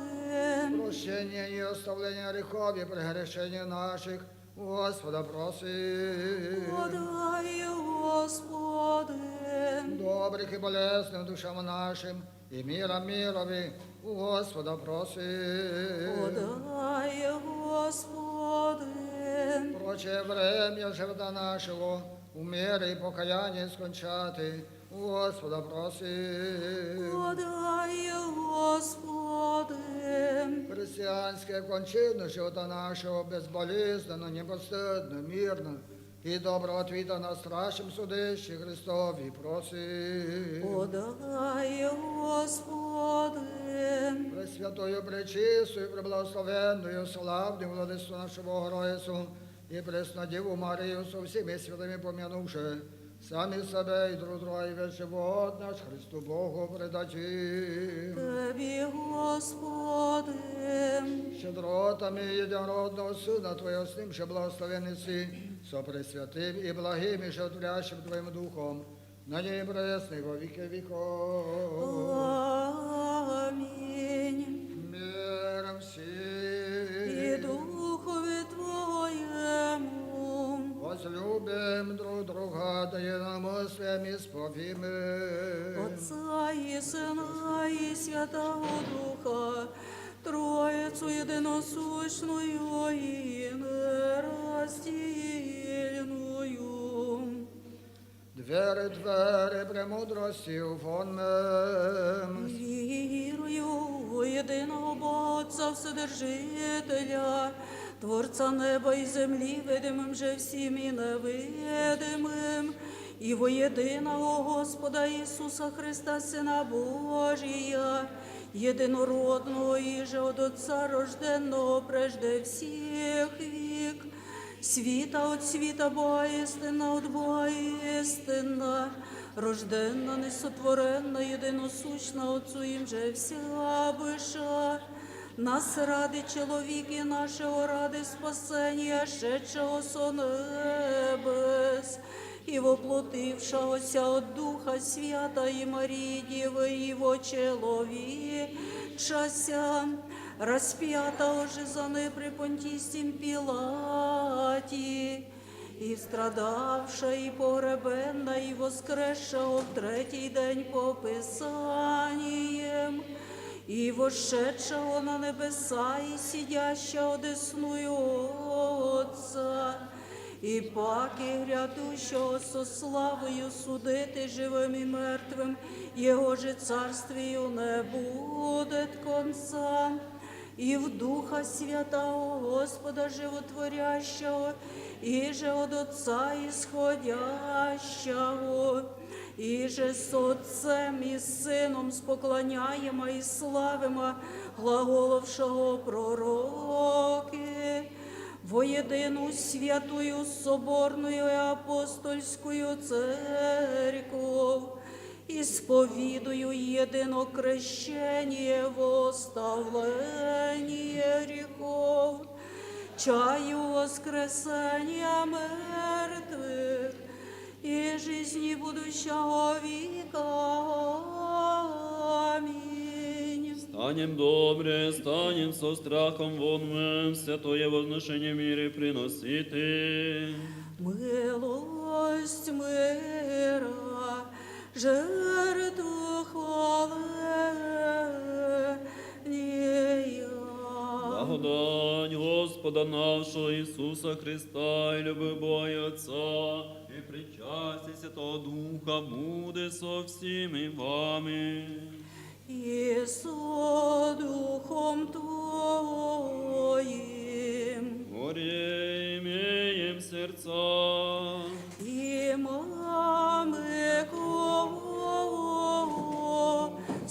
Прощение и оставление грехов и прегрешений наших, Господа просим. Подай, Господи. Добрых и полезных душам нашим и мира мирови, Господа просим. Подай, Господи. Прочее время живота нашего в мире и покаянии скончати, Господа просим. Подай, Господи. Христианские кончины живота нашего безболезненно, непостыдно, мирно и доброго ответа на страшном суде Христове просим. Подай, Господи. Пресвятую, пречистую, преблагословенную, славную Владычицу нашу Богородицу и Преснодеву Марию со всеми святыми помянувши, сами себя и друг друга и весь живот наш Христу Богу предадим. Тебе, Господи. Щедротами единородного Сына Твоего, с Ним же благословенный Си, со Пресвятым и благим и животворящим Твоим Духом, ныне и присно и во веки веков. Аминь. Мир всем. И духу твоему. Любим друг друга, да единомыслием исповедимы. Отца и Сына и Святого Духа, Троицу единосущную и нераздельную. Дверь, дверь премудрости уфонмем. Верую в единого Бога Отца Вседержителя, Творца неба и земли, ведомым же всеми неведомым, и во единого Господа Иисуса Христа, Сына Божия, единородного и же от Отца рожденного прежде всех век, света от света, божественна от божественна, рожденна, несотворенна, единосущна Отцу им же вся быша, нас ради человеки нашего, ради спасения, шедшего со небес, и воплотившегося от Духа Свята и Марии Девы, и вочеловечася, распятого же за нами при Понтийском Пилате, и страдавшего, и погребенного, и воскресшего в третий день по Писаниям, и вошедшего на небеса, и сидящего одесную Отца, и паки грядущего со славою судить и живым, и мертвым, Его же царствию не будет конца. И в Духа Святого, Господа Животворящего, и же от Отца исходящего, и же с Отцем и Сыном с поклоняемо и славимо глаголовшего пророки, во единую святую соборную и апостольскую церковь, исповедую едино крещение во оставление грехов, чаю воскресения мертвых и жизни будущего века. Аминь. Станем добре, станем со страхом вон мы, святое возношение в мире приносите. Милость мира, жертву хваления. Благодать Господа нашего Иисуса Христа и любовь Бога Отца и причастие Святого Духа буде со всеми вами. И со духом твоим. Горе имеем сердца. И мамы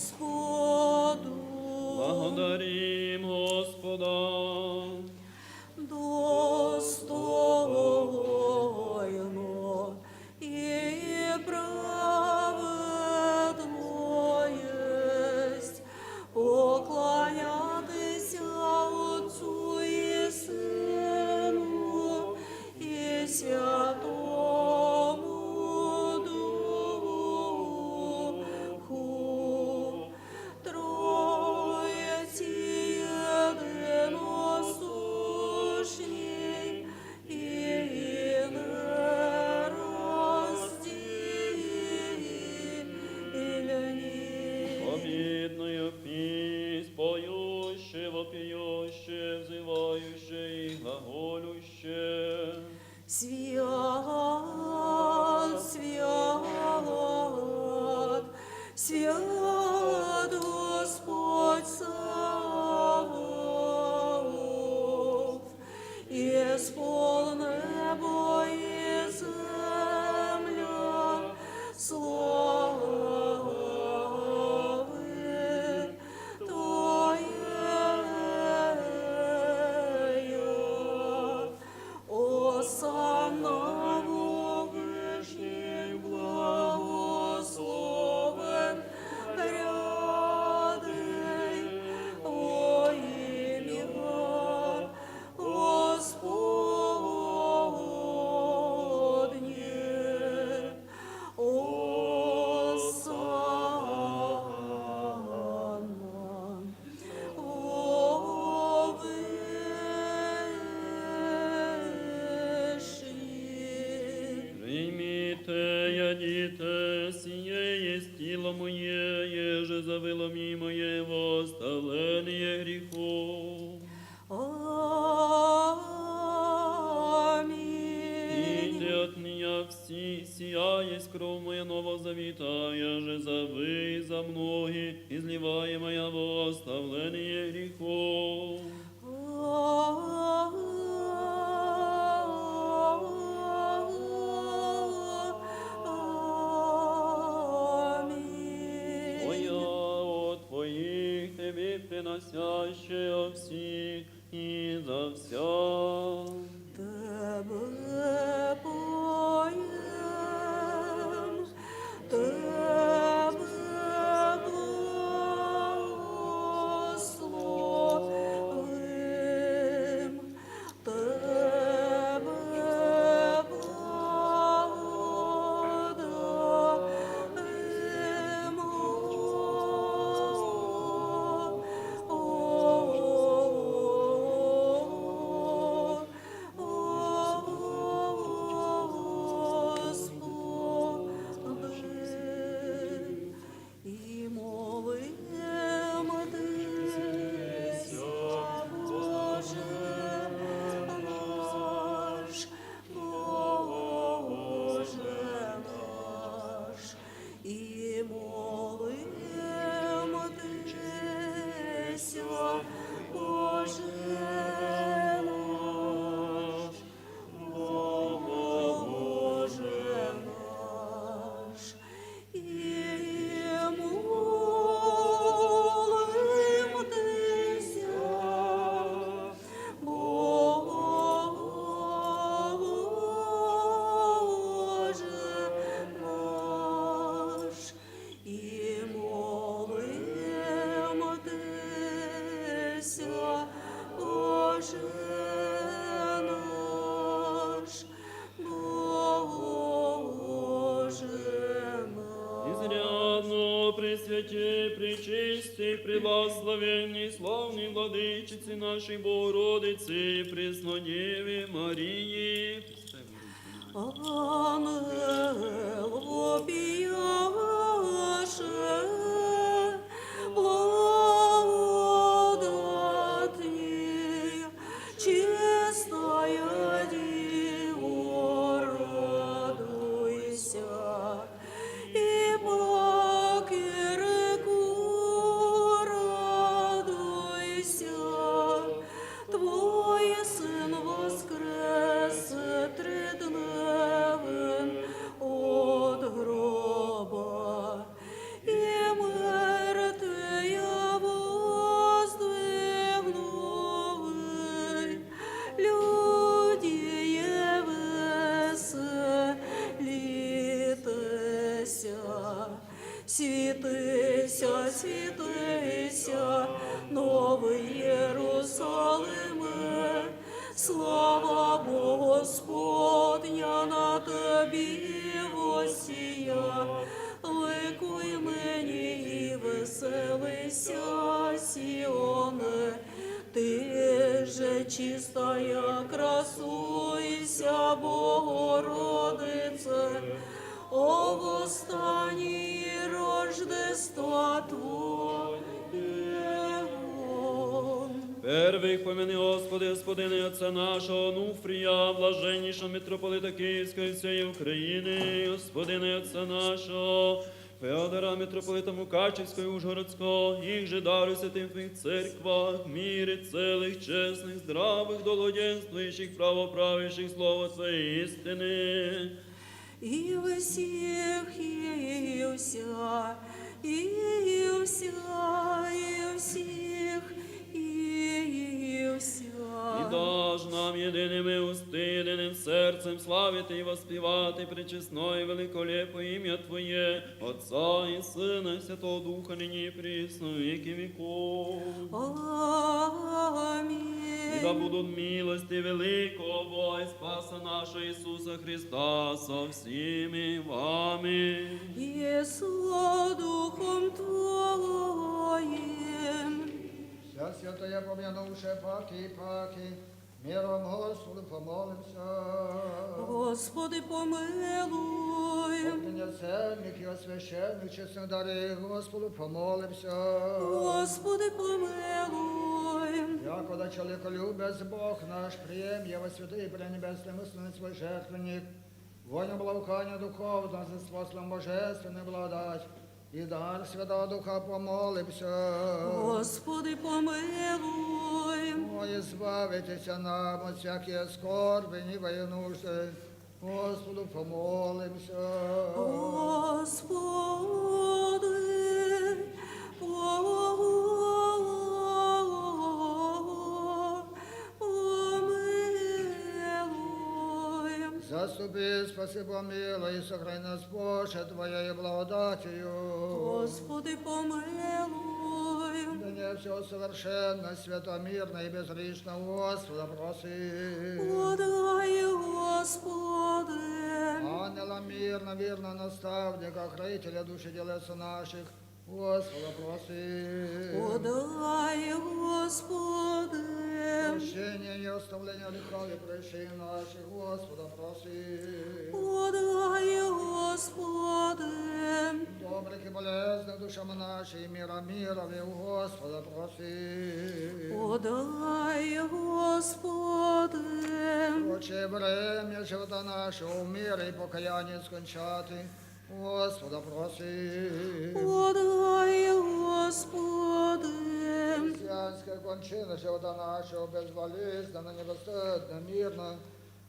Господу. Благодарим Господа. Достойно и праведно есть поклоняться Отцу и Сыну и Святому Духу, Троице единосущей и нераздельней. Победную песнь поющие, вопиющие, взывающие и глаголющие. Свят, свят, свят Господь Саваоф, исполни небо и земля славы Твоею. Осанна Итес сие есть тело мое, еже завылом и мое восставление грехов. Аминь. Пейте от меня все, сия есть кровь моя Нового Завета, еже за вы, за многие, изливаемая во оставление грехов. Аминь. Твоя от твоих, тебе приносящая все и за вся. Тебе поем, Тебе благословим, Тебе благодарим, о, о, о, о Господи, и молим Тебя, Боже наш, Боже наш, и молим Тебя, Боже наш, Боже наш, и молим Тебя, Боже наш, и молим Тебя, Боже наш, Боже наш. Изрядно пресвятей, пречистей, преблагословенней, славной Владычице нашей Богородице и Преснодеве Марии. Ангел вопияше, благодатней чистая Дева, радуйся, и по кирику радуйся, Твой Сын воскрес среди дневен от гроба, и мертвые воздвигнувши, людей веселитеся. Святыйся, святыйся, Новый Иерусалиме, слава Богу Господня на тебе воссия. Ликуй ныне и веселися, Сионе, ты же чистая, красуйся, Богородице, о восстании Рождества Твоего. Первый помяни, Господи, господина и отца нашего Нуфрия, блаженнейшего митрополита Киевского и всей Украины, господина и отца нашего Феодора, митрополита Мукачевского и Ужгородского, их же даруй святым в Твоих церквах, в мире целых, честных, здравых, долгоденствующих, правоправящих Слово Твоей истины. И всех, и вся, и вся, и всех, и вся. И дашь нам едиными усты, единым сердцем славить и воспевать и пречестное, великолепное имя Твое, Отца и Сына и Святого Духа, ныне и присно, во веки веков. Аминь. И да будут милости великого Бога и Спаса нашего Иисуса Христа со всеми вами. И со Духом Твоим. Вся святая помянувшая паки и паки, миром Господу помолимся. Господи, помилуй. Принесем их священных честных дарей Господу, помолимся. Господи, помилуй. Якуда человеколюбец Бог наш, прием его святые пренебесные мысли на свой жертвенник, вонь облаукания духовно, с послом божественной благодать и дар Святого Духа, помолимся. Господи, помилуй. О, избавитесь нам от всякие скорби, невоенужды, Господу помолимся. Господи, помилуй. Заступи, спаси, помилуй и сохрани нас Боже Твоей благодатью. Господи, помилуй. Да не все совершенно, свято, мирно и безгрешно Господа просим. Подай, Господи. Ангела мирно, верно наставника, хранителя души телес наших, Господа просим. Подай, Господи. Прощение и оставление грехов и прощение наших, Господа просим. Подай, Господи. Добрых и полезных душам нашим мира мирове у Господа просим. Подай, Господи. Прочее время живота нашего в мире и покаянии скончати, Господа просим. Подай, Господи. Христианская кончина живота нашего безболезненно, небостыдно, мирно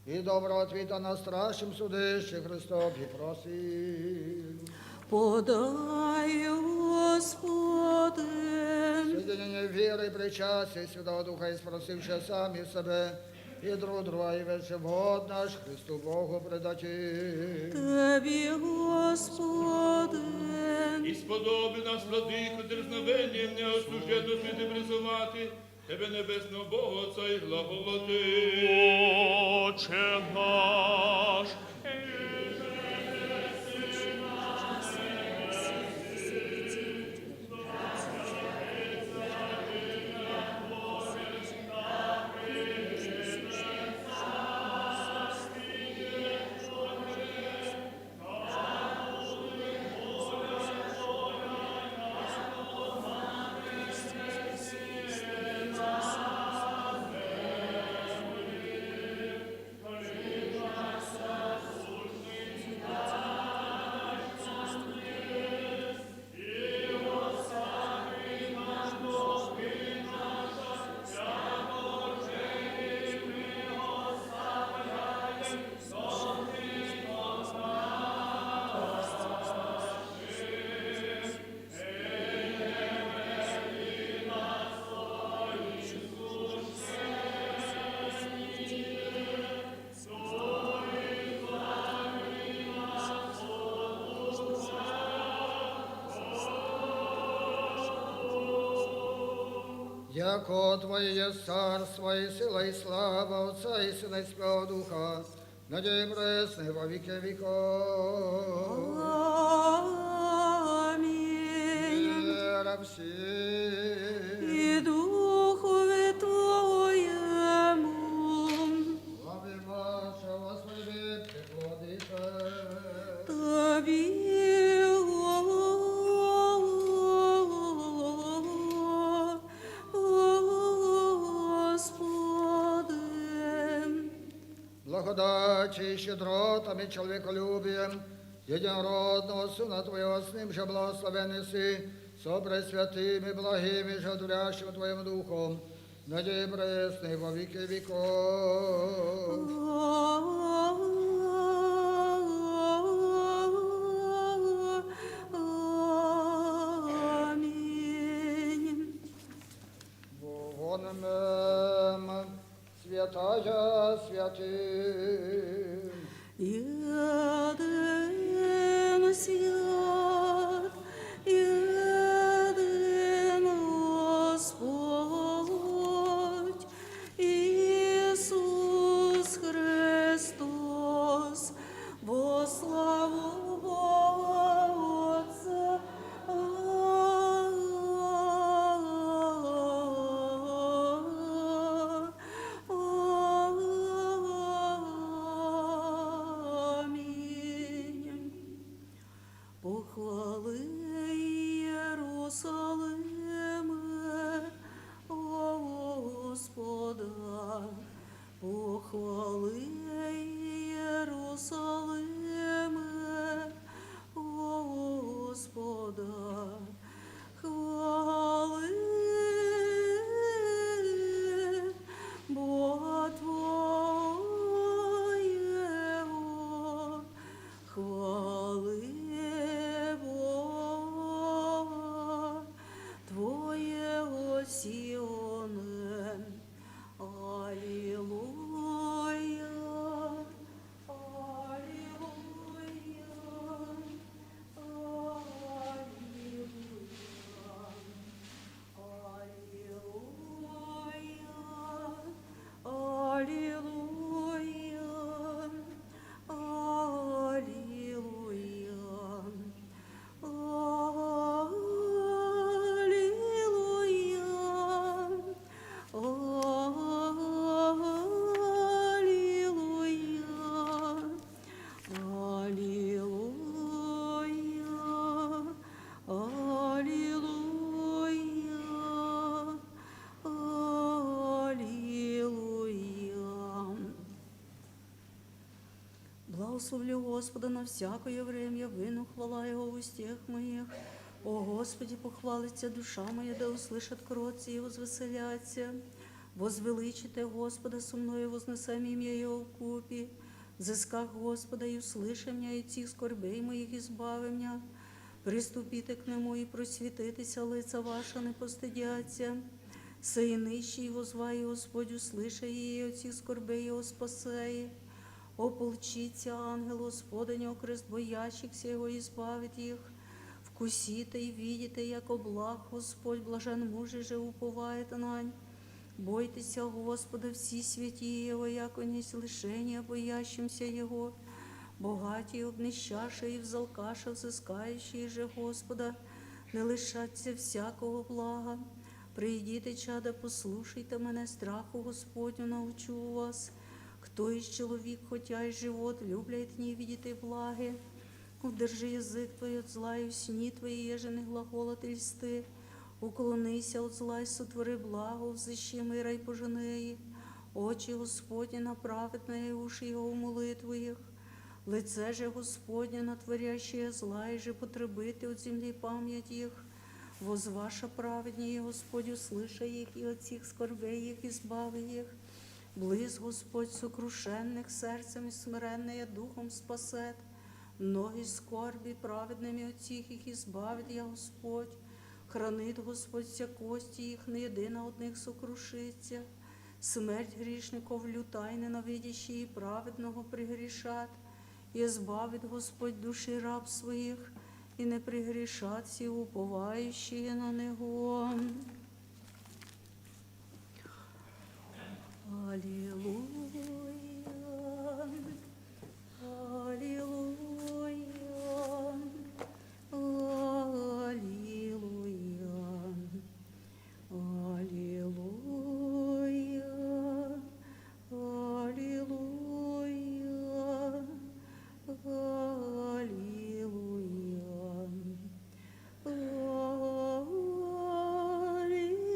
и доброго ответа на страшном суде Христов и просим. Подай, Господи. Соединение веры и причастия Святого Духа и спросившие сами в себе и друг друга, и весь живот наш Христу Богу предадим. Тебе, Господи. И сподоби нас, Владыко, дерзновением неослуженно святым призывати Тебе, небесного Бога Отца, и глаголати: Отче наш, Яко Твое есть царство и сила и слава Отца и Сына и Святого Духа, ныне и присно и во веки веков. Аминь. Мира всем. И духу твоему. Славим Ваше, Господи, Владыко. Тебе, Господи. Благодатью и щедротами, человеколюбием единородного Сына Твоего, с Ним же благословен еси, со пресвятым и благим и животворящим Твоим Духом, ныне и присно и во веки веков. Аминь. Богонмем святая святым. Единый свят, единый Господь, Иисус Христос, во славу Бога Отца. Благословлю Господа на всякое время, выну хвала Его в устех моих. О Господи, похвалится душа моя, да услышат кротцы и возвеселятся. Возвеличите Господа со мною, вознесем имя Его в купе. Взысках Господа и услыши меня, и от всех скорбей моих избави меня. Приступите к Нему и просветитеся, лица ваша не постыдятся. Сей нищий возвай, Господь услыши, и от всех скорбей его спасай. Ополчится ангел Господень окрест боящихся, его избавит их. Вкусите и видите, яко благ Господь, блажен муж, же уповает на Нь. Бойтеся Господа, все святые Его, яко не лишение боящимся Его. Богатые, обнищавшие и взалкавшие, взыскающие же Господа, не лишатся всякого блага. Придите, чада, послушайте мене, страху Господню научу вас. Кто из человек, хотя и живот, любляет не видит и благе? Удержи язык твой от зла и усни твои еженые глаголы и льсты. Уклонися от зла и сотвори благо, взыщи мира и пожени. Очи Господни на праведное, и уши Его у молитвы их. Лице же Господне на творящее зла, и же потребит от земли память их. Возваша праведнее, Господь услыши их, и от всех скорбей их избави их. Близ Господь сокрушенных сердцем и смиренные духом спасет. Многие скорби праведными от всех их избавит я Господь. Хранит Господь все кости их, ни один от них сокрушится. Смерть грешников люта, и ненавидящие праведного прегрешат. И избавит Господь души раб своих, и не прегрешат все уповающие на Него. Аллилуйя, аллилуйя, аллилуйя, аллилуйя, аллилуйя, аллилуйя. Аллилуйя, аллилуйя,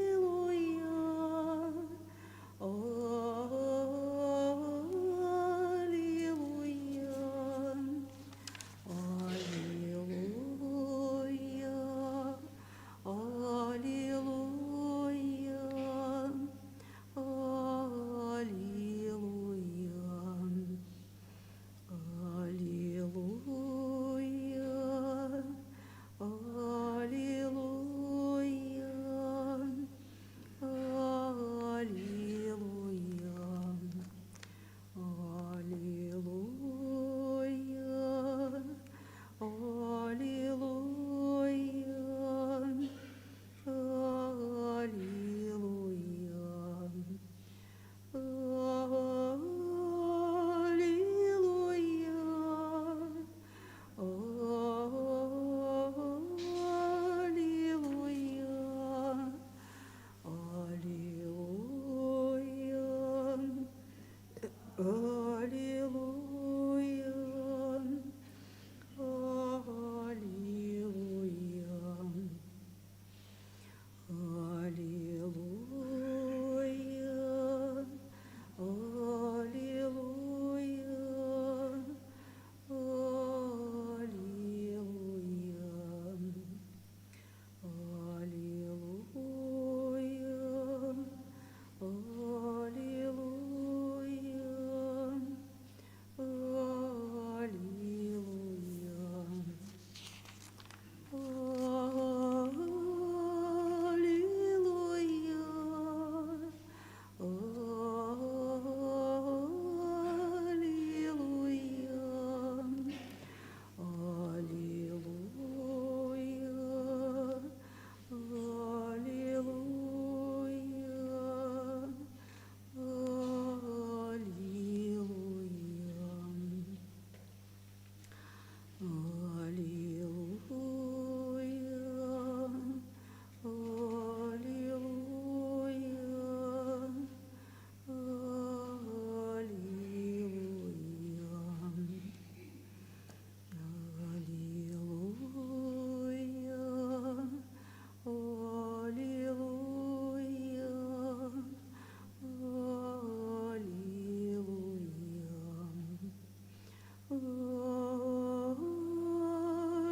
Аллилуйя,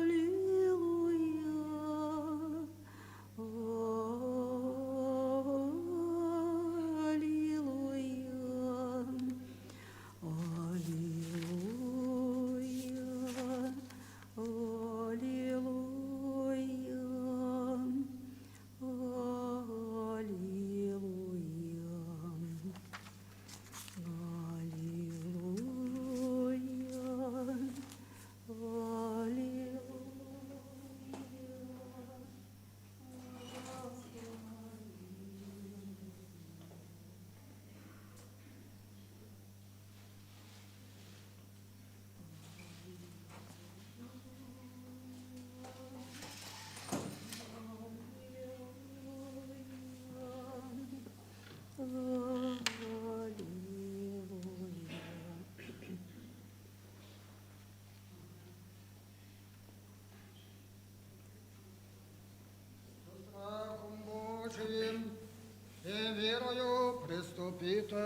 аллилуйя, аллилуйя, аллилуйя, аллилуйя, аллилуйя. Со страхом Божиим и верою приступите.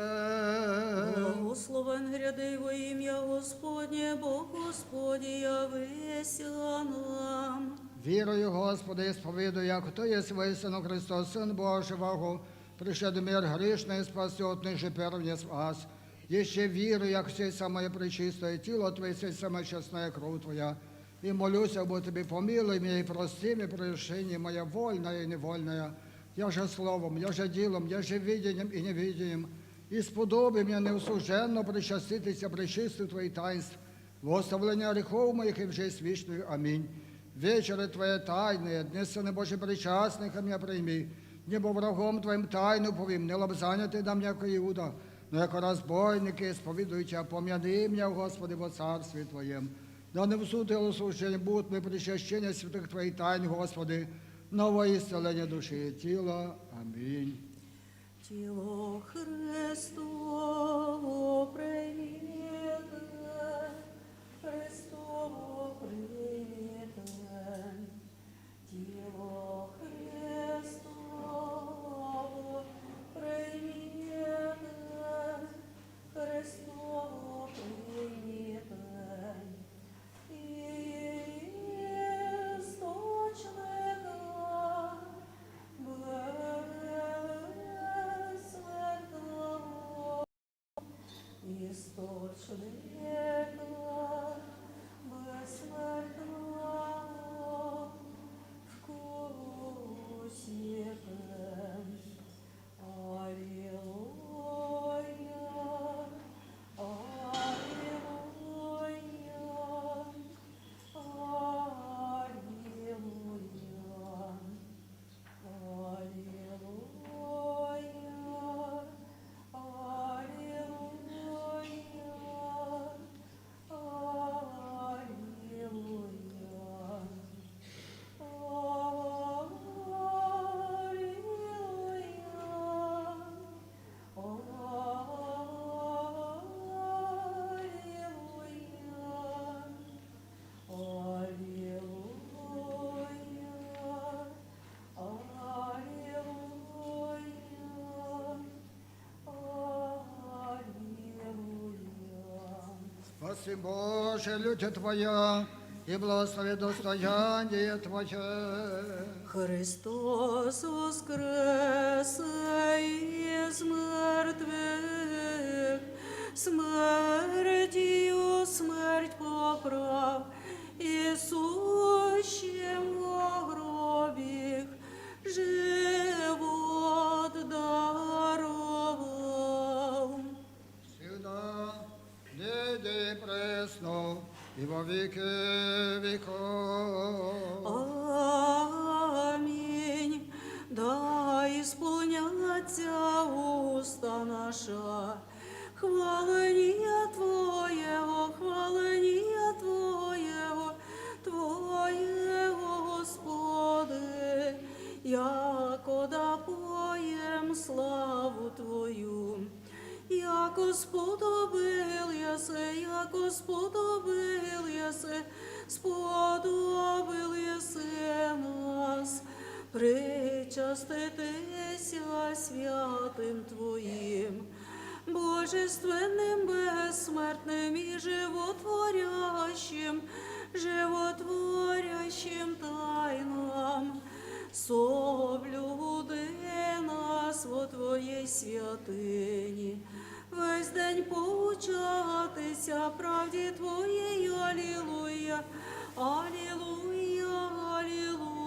Благословен гряды во имя Господне, Бог Господи, явися нам. Верую, Господи, исповедую, яко Ты есть воистину Христос, Сын Божий, во пришед в мир грешный, спасет ныне первенец вас. Еще верую, яко сей самое пречистое тело Твое, сей самая честная кровь Твоя. И молюсь об Тебе, помилуй меня и прости мне прегрешение мое, вольное и невольное, я же словом, я же делом, я же видением и невидением. Исподоби меня неуслуженно причаститися пречистых Твоих таинств, в оставление грехов моих и в жизнь вечную. Аминь. Вечери Твои тайные, дни Сына Божий причастных ко мне прими, днебо врагом Твоим тайну повим, не лоб занятый дам, яко Иуда, но яко разбойники исповедуйте, помяни меня, Господи, во Царстве Твоем. Да не в суд и служение будут мы причащение святых Твоих тайн, Господи, но во исцеление души и тела. Аминь. Тіло Христово прийміте, Христово прийміте, тіло Христово прийміте, Христово прийміте. Источника быль смертного, источника быль смертного вкусите. Аллилуйя, аллилуйя, аллилуйя, аллилуйя, аллилуйя. Аллилуйя, аллилуйя, аллилуйя, аллилуйя. Спаси, Боже, люди Твоя, и благослови достояние Твое. Христос воскресе из мертвых, смертью смерть поправ, и сущим во гробих живот даровал. Всегда, ныне и присно, и во веки веков. Аминь. Да исполнятся уста наша хваления Твоего, хваления Твоего, Твоего, Господи, якода поем славу Твою. Яко сподобил еси, яко сподобил еси, сподобил еси нас причаститися святым Твоим Божественным, бессмертным и животворящим, животворящим тайнам, соблюди нас во Твоей святыне, весь день поучатися правде Твоей. Аллилуйя, аллилуйя, аллилуйя.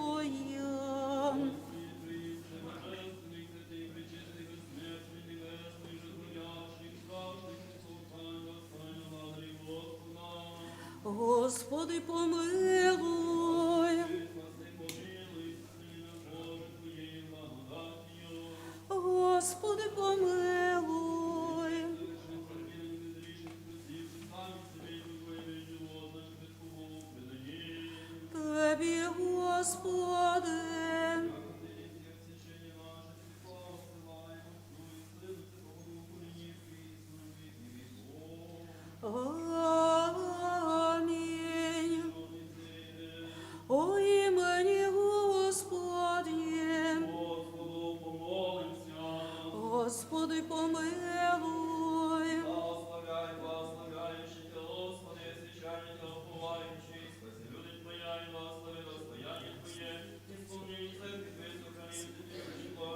Господи, помилуй. Господи, помилуй. Тебе, Господи. Аминь. О имени Господнем. Господи, помилуй. Благословляй благословляющих Тебя, Господи, освящай Тебя, уповающих, спаси люди Твоя и благослови достояние Твое. Исполнение церкви Твоей сохрани, сохрани Твоего,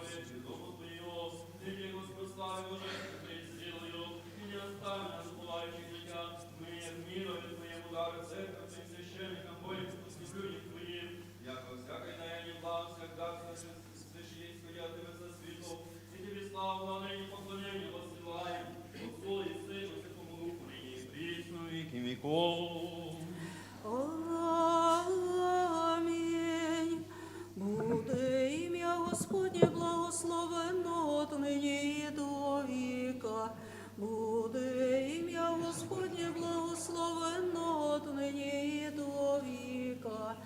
Дому Твоего, Ты, Господь, славе уже пресветил ее, и не оставь нас, уповающих на Тебя, мы мира Твоему дару церковь Твоим священникам, Твоим людям Твоим, яко всякое даяние благ всегда священническое от Тебя со святов, и Тебе славу, хваление, поклонение воссылаем, Отцу и Сыну, Святому Духу, ныне и присно, во веки веков. Аминь. Буде имя Господне благословенно отныне и до века. Буде имя Господне благословенно отныне и до века.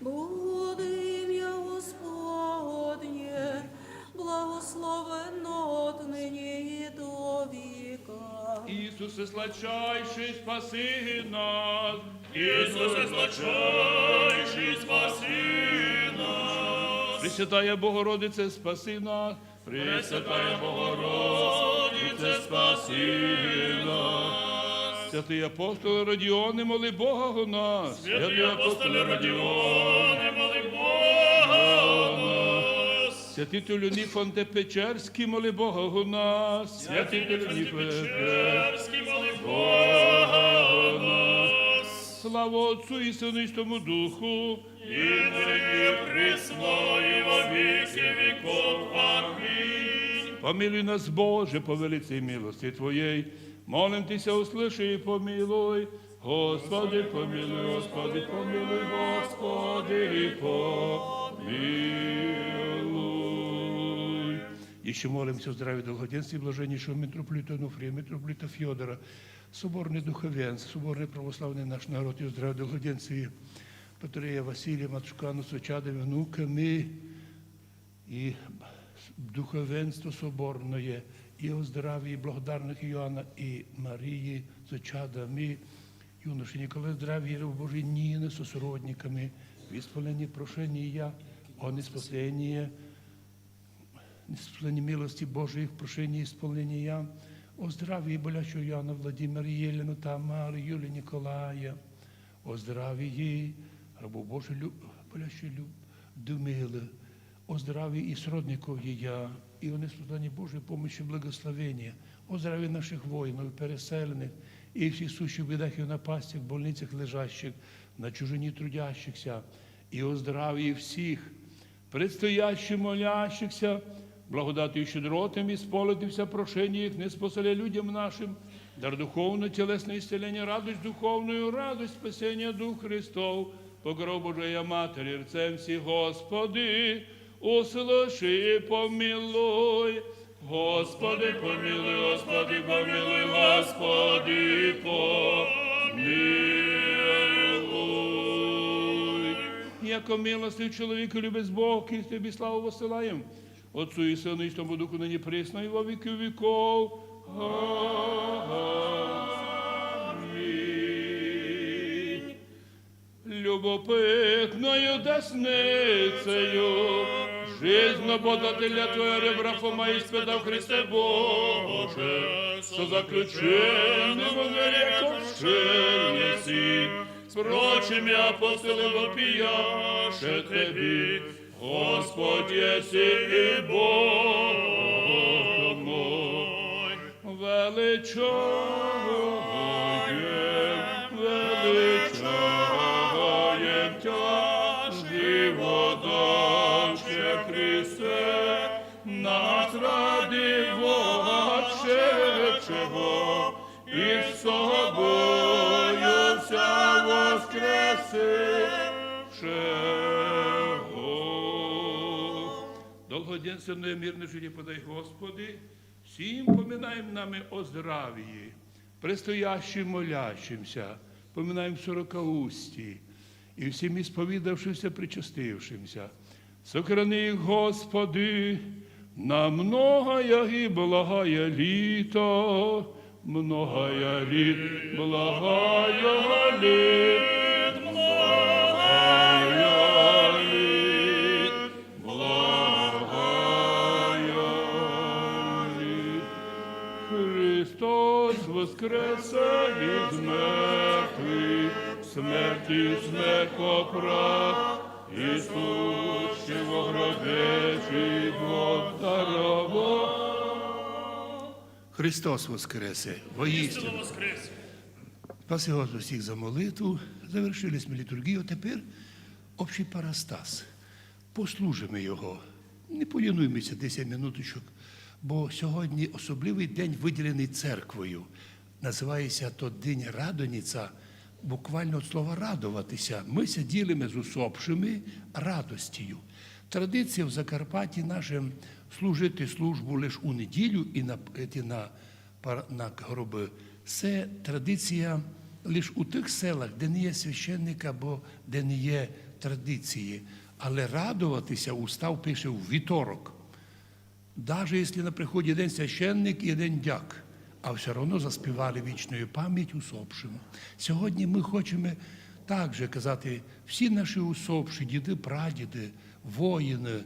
Буде имя Господне благословенно отныне и до века. Иисусе, сладчайший, спаси нас. Иисусе, сладчайший, спаси нас. Пресвятая Богородице, спаси нас. Пресвятая Богородице, спаси нас. Святые апостолы Родионы, моли Бога о нас. Святые апостолы Родионы, моли Бога о нас. Святитель Нифонт Печерский, моли Бога о нас. Святитель Нифонт Печерский, моли Бога о нас. Слава Отцу и Сыну и Святому Духу. И ныне, и присно, и во веки веков. Аминь. Помилуй нас, Боже, по великой милости Твоей. Молим Тебя, услыши и помилуй. Господи, помилуй, Господи, помилуй, Господи, помилуй. Еще молимся о здравии, долгоденствии блаженнейшего митрополита Онуфрия, митрополита Федора, соборный духовенство, соборный православный наш народ, и о здравии, долгоденствии патриарха Василия, матушка Анну с чадами, внуками, и духовенство соборное, и о здравии благодарных Иоанна и Марии с чадами, юноши Николая, здравия, Божьей Нины со сродниками, в исполнении прошения о неспасении, неспасении милости Божией в прошении исполнения, о здравии болящего Иоанна, Владимира, Елены, Тамары, Юлии, Николая, о здравии рабу Божию, лю-, болящей Людмилы, о здравии и сродников ее, и о неспасении Божьей помощи, благословения, о здравии наших воинов, переселенных и всех сущих в бедах и в напастях, в больницах лежащих, на чужине трудящихся, и о здравии всех предстоящих молящихся, благодатью и щедротами исполнит вся прошение их, неспослали людям нашим дар духовного, телесного исцеления, радость духовную, радость спасения душ Христов, по гробу Божией Матери, рцем всех, Господи, услыши и помилуй. Господи, помилуй, Господи, помилуй, Господи, помилуй. Яко милостивый человек и любящий Бог, и Тебе славу воссылаем, Отцу и Сыну и Святому Духу, ныне, присно и во веки веков. Аминь. Любопытною десницею Бездну подателя Твоя ребра Фома испытав, Христе Боже, со заключенным в мире ковшин еси. С прочими апостолами вопияше Тебе, Господь еси и Бог мой. Величаем, величаем Тя, животворящий Христе, нас ради вообще чего, и с Тобою вся воскресшего. Долгоденственное мирное житие подай, Господи, всем поминаем нами о здравии, предстоящем молящимся, поминаем сорокаустье и всем исповедавшимся, причастившимся. Сохрани их, Господи, на многое и благое лето, многое лет, благое лет, благое лет, благое лет. Христос воскресе из мертвых, смертью смерть поправ, и сущего в гробе живот даровав. Христос воскресе! Воистину воскресе! Спасибо всіх за молитву. Завершили ми літургію, тепер общий парастас. Послужимо його. Не полінуймося десять минуточок, бо сьогодні особливий день, виділений церквою. Називається то День Радоніця, буквально від слова радуватися. Ми ся ділимо з усопшими радостю. Традиція в Закарпатті нашим служити службу лише у неділю і на, і на пар-, на гроби. Це традиція лише у тих селах, де не є священник або де не є традиції. Але радуватися устав пише у вівторок. Даже якщо на приході один священник і один дяк, а все одно заспівали вічну пам'ять усопшим. Сьогодні ми хочемо також казати, всі наші усопші, діди, прадіди, воїни,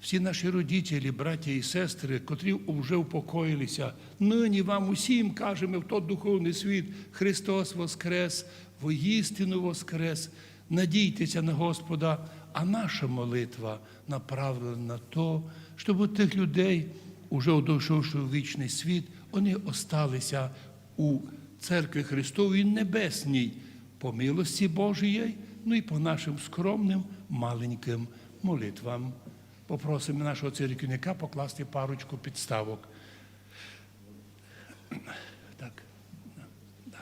всі наші родителі, браття і сестри, котрі вже упокоїлися, нині вам усім кажемо в тот духовний світ: Христос воскрес, воістину воскрес. Надійтеся на Господа, а наша молитва направлена на то, щоб тих людей, уже одійшовши у вічний світ, вони осталися у Церкви Христовій Небесній по милості Божій, ну і по нашим скромним маленьким молитвам. Попросимо нашого церковника покласти парочку підставок. Так. Да.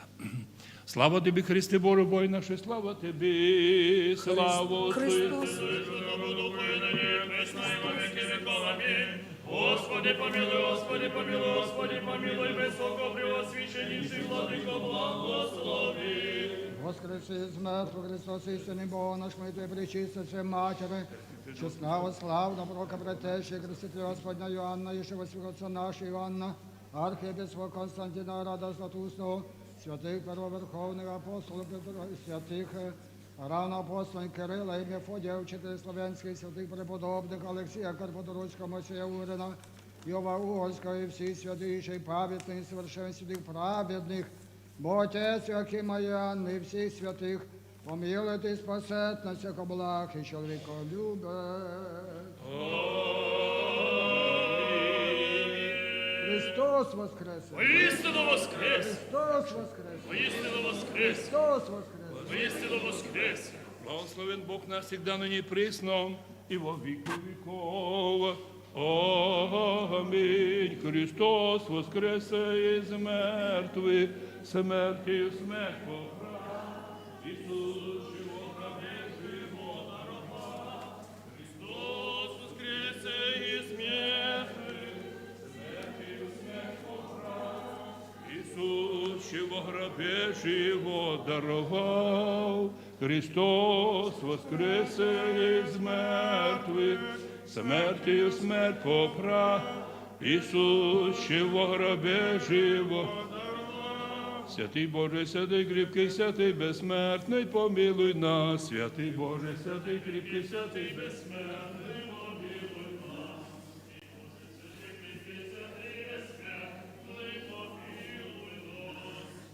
Слава Тобі, Христе Боже, Бой наш, слава Тобі, слава Отцу і Христос. Сину і Святому Духу, і нині, і присно, і во віки віков. Амінь. Господи, помилуй, Господи, помилуй, Господи, помилуй, высокопреосвященнейший Владыко, благослови. Воскресший из мертвых Христос, истинный Бог наш, мы Тебе, пречистая Матери, честного, славного пророка, предтечи Христа Господня Иоанна, еще восьмого отца нашего Иоанна, архиепископа Константина, рада златоустного, святых первоверховных апостолов Петра и святых, э, равноапостолов Кирилла и Мефодия, учителей славянских, святых преподобных Алексия Карпаторуйского, Моисея Урина, Иова Угорского и всех святых и памятных, совершенно святых, праведных, Бо Отец Иоакима и Анны, и всех святых, помилует и спасет нас всех, о благ и человеколюбец. Аминь. Христос воскресе! Воистину воскрес! Христос воскресе! Воистину воскрес! Христос воскресе! Воистину воскрес! Благословен Бог наш всегда, ныне и присно, и во веки веков. Аминь. Христос воскресе из мертвых, смертью смерть поправ, и сущего в гробе живот даровав. Христос воскресе из мертвых, смертью смерть поправ, и сущего в гробе живот даровав. Христос воскресе из мертвых, смертью смерть поправ, и сущего в гробе живот. Святый Боже, святый крепкий, святый бессмертный, помилуй нас. Святый Боже, святый крепкий, святый бессмертный, помилуй нас.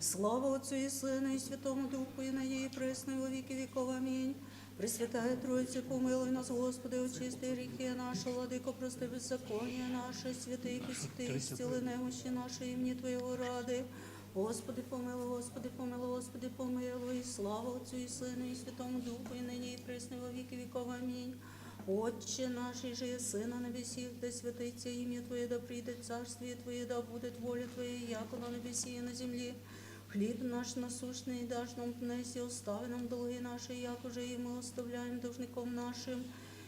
Слава Отцу и Сыну и Святому Духу, и ныне и присно и во веки веков. Аминь. Пресвятая Троица, помилуй нас, Господи, очисти грехи наши, Владыко, прости беззаконие наши, святые и пресвятые, исцели немощи наши имени Твоего ради. Господи, помилуй, Господи, помилуй, Господи, помилуй. Слава Отцу и Сыну и Святому Духу, и ныне и присно и во веки веков. Аминь. Отче наш, иже еси на небесех, да святится имя Твое, да придет царствие Твое, да будет воля Твоя, яко на небеси и на земли. Хлеб наш насущный дашь нам днесь, и остави нам долги наши, як уже и мы оставляем должником нашим,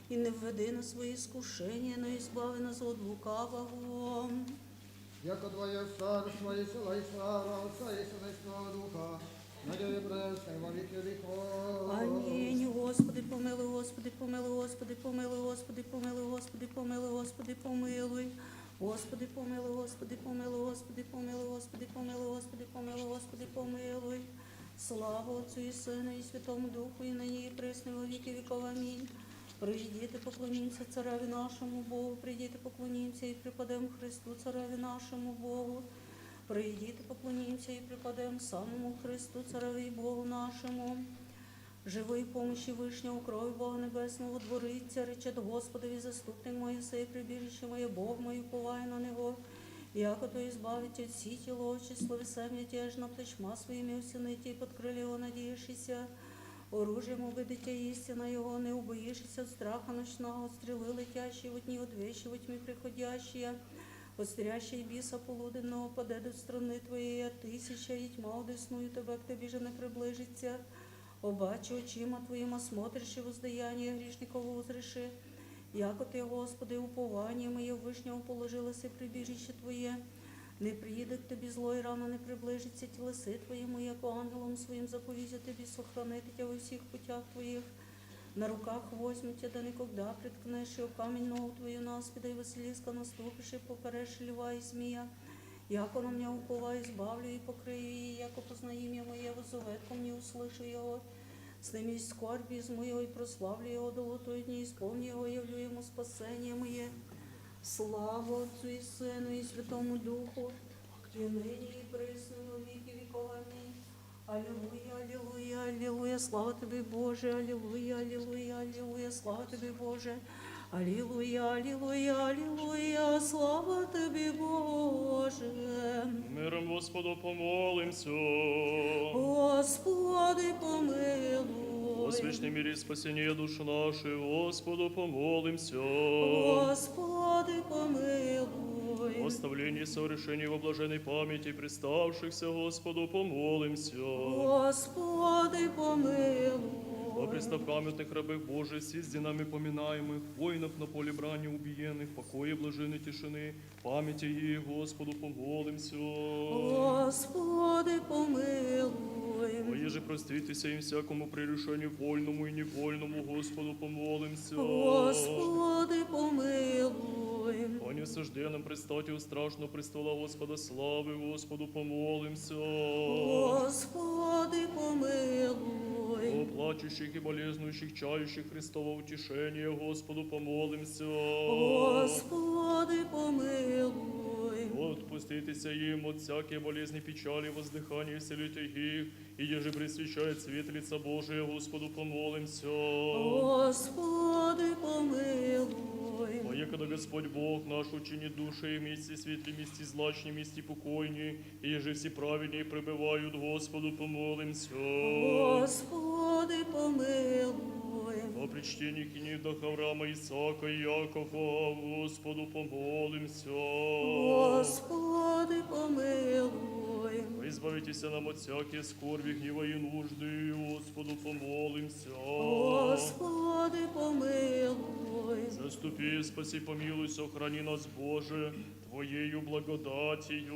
и не введи нас во искушение, но избави нас от лукавого. Яко Твое царство и сила и слава Отца и Сына и Святого Духа, ныне и присно и во веки веков. Аминь. Господи, помилуй, Господи, помилуй, Господи, помилуй, Господи, помилуй, Господи, помилуй, Господи, помилуй. Господи, помилуй, Господи, помилуй, Господи, помилуй, Господи, помилуй, Господи, помилуй, Господи, помилуй. Слава Отцу и Сыну и Святому Духу, и ныне и присно и во веки веков. Аминь. Придите, поклонимся Цареве нашему Богу, придите, поклонимся и преподем Христу, Цареве нашему Богу. Придите, поклонимся и преподем самому Христу, Цареве и Богу нашему. Живой помощи Вышнего, крови Бога Небесного, дворы Царича, Господи, заступник мой, и прибежище мое, Бог мой, уповаю на Него. Яко Твой избавитель, ситель, отче, словесам мятежно, плечма своими усыны Тебя под крылья надеющийся. Оружием убедите истина Его, не убоишься от страха ночного, от стрелы летящей во дни, от вещи во тьме приходящей, от стрящей беса полуденного. Падет от страны Твоей, а тысяча и тьма одесную Тебя, к Тебе же не приближится. Обаче очима Твоим осмотришь и воздаяние грешников узришь. Яко Ты, Господи, упование мое, Вышнего положилось и прибежище Твое. Не приедет к Тебе злой, рано не приближится телесы Твоему, яко ангелом Своим заповедит Тебе, сохранит Тебя во всех путях Твоих. На руках возьмет Тебя, да никогда приткнешь, и камень ногу Твою на аспида и Василиска наступишь, и покарешь льва и змея. Яко на Меня уповай, избавлю и покрою, и яко познаю имя Мое, вызывет ко Мне, услышу Его. Сниму скорбь из Моей, и прославлю Его долготу дни, исполню Его, явлю Ему спасение Мое. Слава Отцу и Сыну и Святому Духу, и ныне и присно и во веки веков. Аминь. Аллилуйя, аллилуйя, аллилуйя, слава Тебе, Боже, аллилуйя, аллилуйя, аллилуйя, слава Тебе, Боже. Аллилуйя, аллилуйя, аллилуйя, слава Тебе, Боже. Миром Господу помолимся. Господи, помилуй. О свечный мире и спасение душ наших, Господу помолимся. Господи, помилуй. О оставлении согрешений во блаженной памяти представшихся, Господу помолимся. Господи, помилуй. О престолопамятных рабах Божиих, всех с днём поминаемых, воинов на поле брани убиенных, покоя блаженной тишины, памяти их, Господу помолимся. Господи, помилуй. О еже проститеся им всякому прегрешению вольному и невольному, Господу помолимся. Господи, помилуй. О неосужденном предстателе страшного престола Господа славы, Господу помолимся. Господи, помилуй. О плачущих и болезнующих, чающих Христова утешения, Господу помолимся. Господи, помилуй. Отпуститеся им от всякой болезни, печали, воздыхания, исцелите их, и еже пресвещает свет лица Божия, Господу помолимся. Господи, помилуй. А якогда Господь Бог наш учинит души и мести светлей, мести злачней, мести покойней, и еже все праведней пребывают, Господу помолимся. Господи, помилуй. О причтении киней вдах Авраама, Исаака и Якова, Господу помолимся. Господи, помилуй. Избавитеся нам от всякой скорби, гнева и нужды, Господу помолимся. Господи, помилуй. Заступи, спаси, помилуй, сохрани нас, Боже, Твоею благодатью.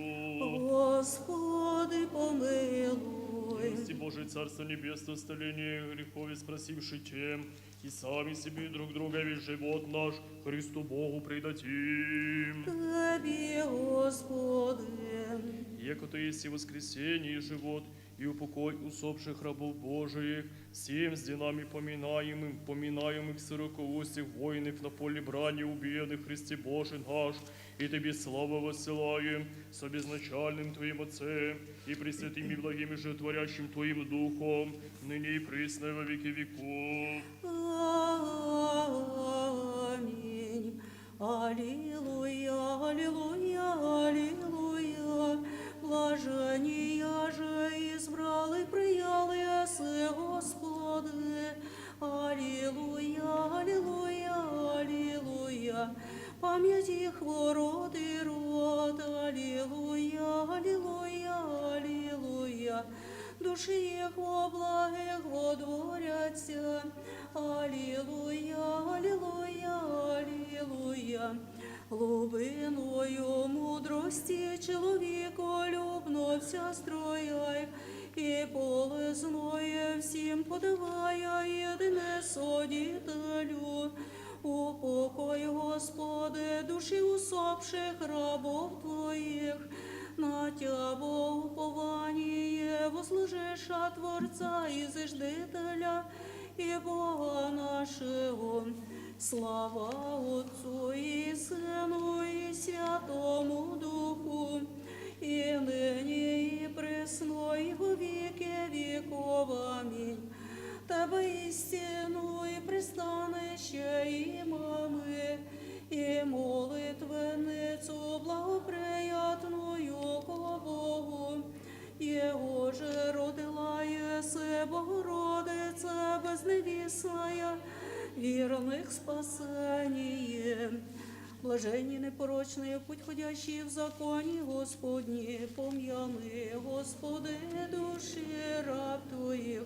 Господи, помилуй. Милости Божией, Царство Небесное, оставление грехов и спросивши тем, и сами себе, и друг друга весь живот наш Христу Богу предадим. Тебе, Господи. Яко Ты есть и воскресение, и живот, и упокой усопших рабов Божиих, всем с днём поминаемым, поминаемых сорокоустих воинов на поле брани убиенных Христе Боже наш, И Тебе славу высылаем со безначальным Твоим Отцем и Пресвятым и Благим и Животворящим Твоим Духом, ныне и присно и во веки веков. Аминь. Аллилуйя, аллилуйя, аллилуйя. Блажение же избрал и приял Иисус Господь. Аллилуйя, аллилуйя, аллилуйя. Память их во род и род. Аллилуйя, аллилуйя, аллилуйя. Души их во благих водворятся. Аллилуйя, аллилуйя, аллилуйя. Глубиною мудрости человеколюбно вся строяй, и полезное всем подавая едине Сотворителю. Упокой, Господи, души усопших рабов Твоих, на Тебя упование возложивших Творца и Зиждителя и Бога нашего. Слава Отцу и Сыну и Святому Духу, и ныне и присно и во веки веков. Аминь. Тебе истинное пристанище имам мы, и молитвенницу благоприятную ко Богу. Его же родила Иисус Богородица безневестная, верных спасение. Блаженные непорочные, путь ходящие в законе Господне, помяни, Господи, души раб Твоих.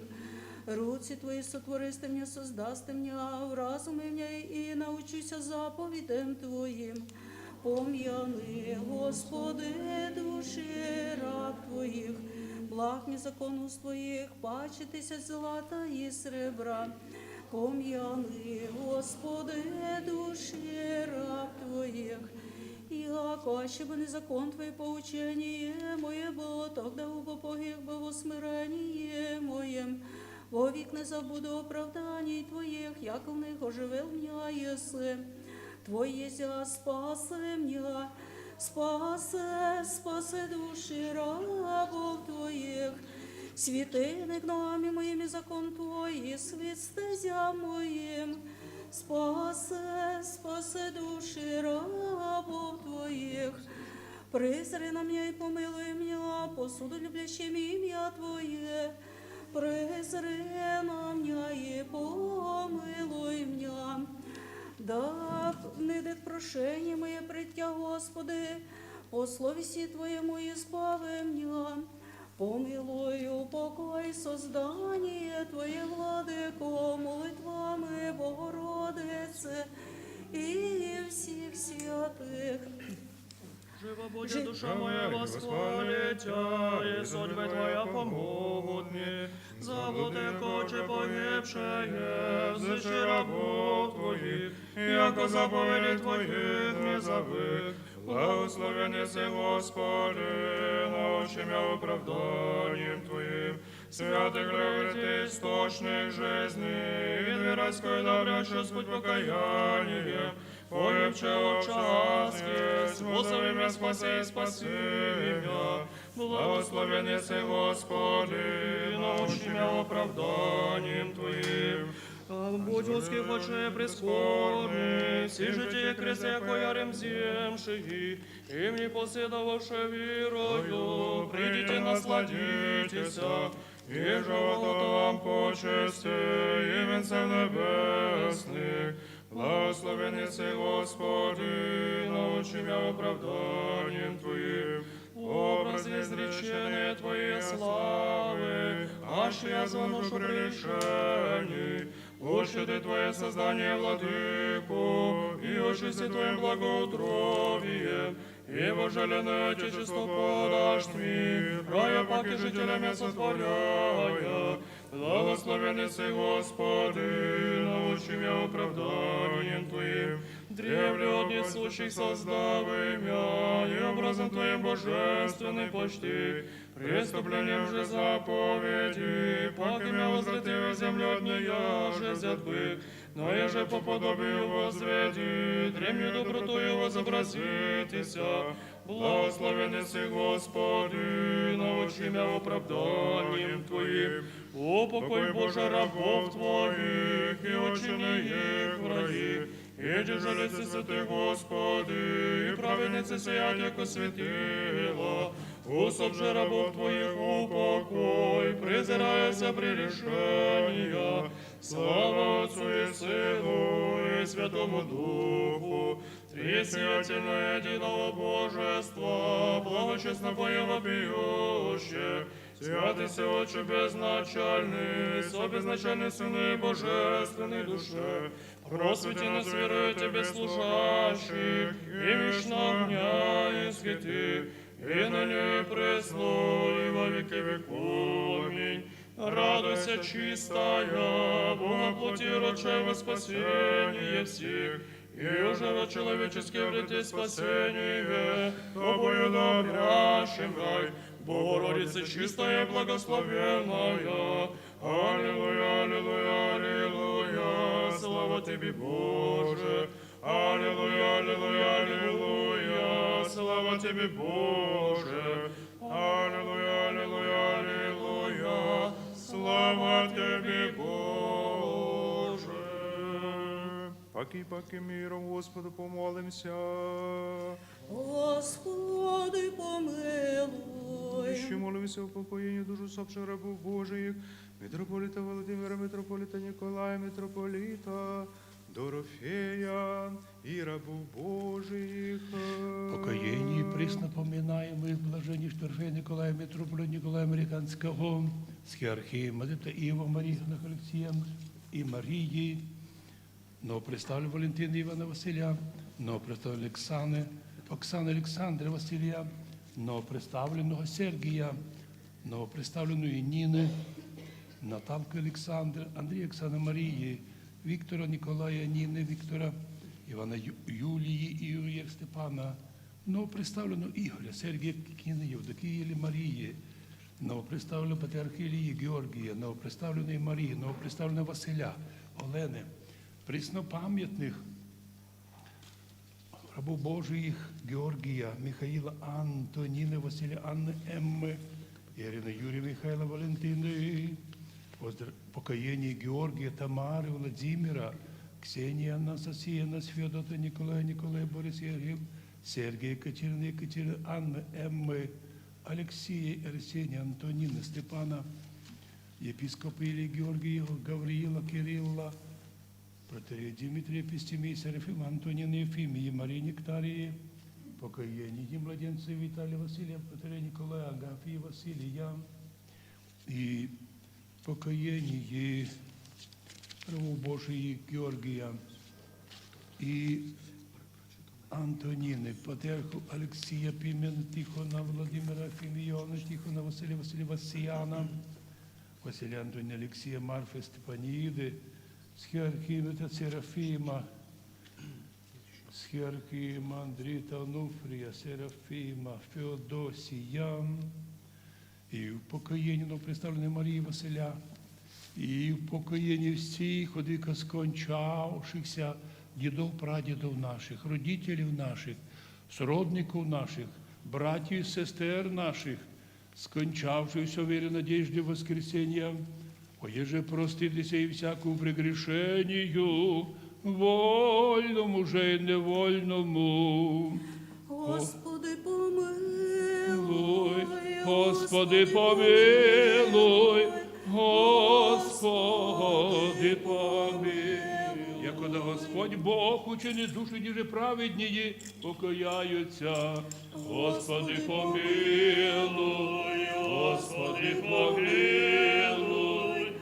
Руки Твои сотворишь Ты мне, создашь Ты меня, в разуме мне и научуся заповедям Твоим. Помяни, Господи, души раб Твоих, благ мне закон уст Твоих, паче тысяч злата и сребра. Помяни, Господи, души раб Твоих, яко ощипанный закон Твой поучение мое было, тогда упокоих бы во смирении моем. Вовек не забуду оправданий Твоих, яко в них оживил меня Иисус. Твой Езя, спаси меня, спаси, спаси души рабов Твоих. Святыми гнами моими закон Твой, и свет стезям моим. Спаси, спаси души рабов Твоих. Презри на меня и помилуй меня, посуду любящим имя Твое. Презри на меня и помилуй меня. Да внедет прошение мое пред Тебя, Господи, по словеси Твоему избави меня. Помилуй, упокой создание Твое, Владыко, молитвами Богородицы и всех святых. Живо будет душа моя восхвалить Тя, и судьбы Твоя помогут мне. За владыку, отче, погибшие, взыщи рабов Твоих, яко заповеди Твоих не забыт. Благословен еси, Господи, научи меня оправданием Твоим. Святый хлеб Ты источник жизни, и дверь раскрыта, обрящешь путь покаяния. Поем, че час есть, вызови меня, спаси, спаси меня. Благословен еси, Господи, научи меня оправданием Твоим. Будь узких очей прискорбный, сижите крест, яко ярим земши, и мне последовавши верою, придите, насладитесь, и животу вам почести, и венцем небесных. Благословен еси, Господи, научи меня оправданием Твоим. Образ изречения Твоей славы, аще я звону прегрешений. Ущеди Твое создание, Владыку, и очисти Твоим благоутробием, и вожделенное Отечество подашь мир, рая паки жителями сотворяя. Благословен еси, Господи, научи меня оправданием Твоим. Древле от несущих создавы мя, и образом Твоим божественный почти. Преступлением же заповеди, паки мя возвратив землю от нея же взят бык. Но еже по подобию возведи, древнюю доброту его изобразитеся. Благословен еси Господи, научи мя оправданием Твоим. Упокой, Боже, рабов Твоих и учини их в раи. И тяжелицы святых, Господи, и праведницы сия яко светила. Усоп же рабов Твоих упокой, презираяся прегрешения. Слава Отцу и Сыну и Святому Духу, три сиятельное единого Божества, благочестно поем вопиюще. Святый Отче безначальный, со безначальный Сыны и Божественной Душе, просвети нас, верою Тебе служащих, и вечно огня исхити, и ныне и присно, и во веки веков. Аминь. Радуйся, чистая, Бога плоти родившая во спасение всех, и уже род человеческий обрети спасение, Тобою да обрящем рай, Богородица чистая, благословенная. Аллилуйя, аллилуйя, аллилуйя, слава Тебе, Боже. Аллилуйя, аллилуйя, аллилуйя, слава Тебе, Боже. Аллилуйя, аллилуйя, аллилуйя, слава Тебе, Боже. Паки, паки миром Господу помолимся. Господи, помилуй. Ещё молимся о покоении душ усопших рабов Божиих, митрополита Владимира, митрополита Николая, митрополита Дорофея и рабов Божиих. Покоение присно поминаемых блаженнейшего Дорофея Николая, митрополита Николая Американского, схиархима Мадета Ива, Марии Алексея и Марии, но представлю Валентина Ивана Василия, но представлю Алексаны, Оксана Александра Василия, но представлю Сергия, но представлю и Нины, Наталка Александра, Андрея Оксана Марии, Виктора Николая, Нины Виктора, Ивана Ю-, Юлии и Юрия Степана, но представлю Игоря, Сергия, Кикина, Евдокии или Марии, но представлю патриарха Илии Георгия, но представлю и Марии, но представлю Василя, Олены, преснопамятных рабов Божиих Георгия, Михаила, Антонины, Василия, Анны, Эммы, Ирины, Юрия, Михаила, Валентины, воздр-, покоение Георгия, Тамары, Владимира, Ксения, Анастасия, Анас, Федота, Николая, Николая, Борис, Сергей, Сергей, Екатерина, Екатерина, Анны, Эммы, Алексея, Арсения, Антонины, Степана, епископа Илии Георгия, Гавриила, Кирилла, протоиерея Дмитрия, Епистемия, Серафима, Антонина, Ефимии, Марии, Нектарии, покоение младенца Виталия, Василия, протоиерея Николая, Агафии, Василия и покоение рабов Божиих Георгия и Антонины, патриарха Алексия, Пимена, Тихона, Владимира, Ефимия, Иоанна, Тихона, Василия, Василия, Васиана, Василия, Антонина, Алексия, Марфы, Степаниды, схиархима Серафима, схиархима Андрита, Ануфрия, Серафима, Феодосия, и покоение, но представлены Марии, Василя, и покоение всех владыка скончавшихся дедов, прадедов наших, родителей наших, сродников наших, братьев и сестер наших, скончавшихся в вере надежды воскресения, о, еже простит и сей всякую прегрешению, вольному же и невольному. Господи, помилуй, Господи, помилуй, Господи, помилуй. Якода Господь Бог учинит души ниже праведнее покояются. Господи, помилуй, Господи, помилуй,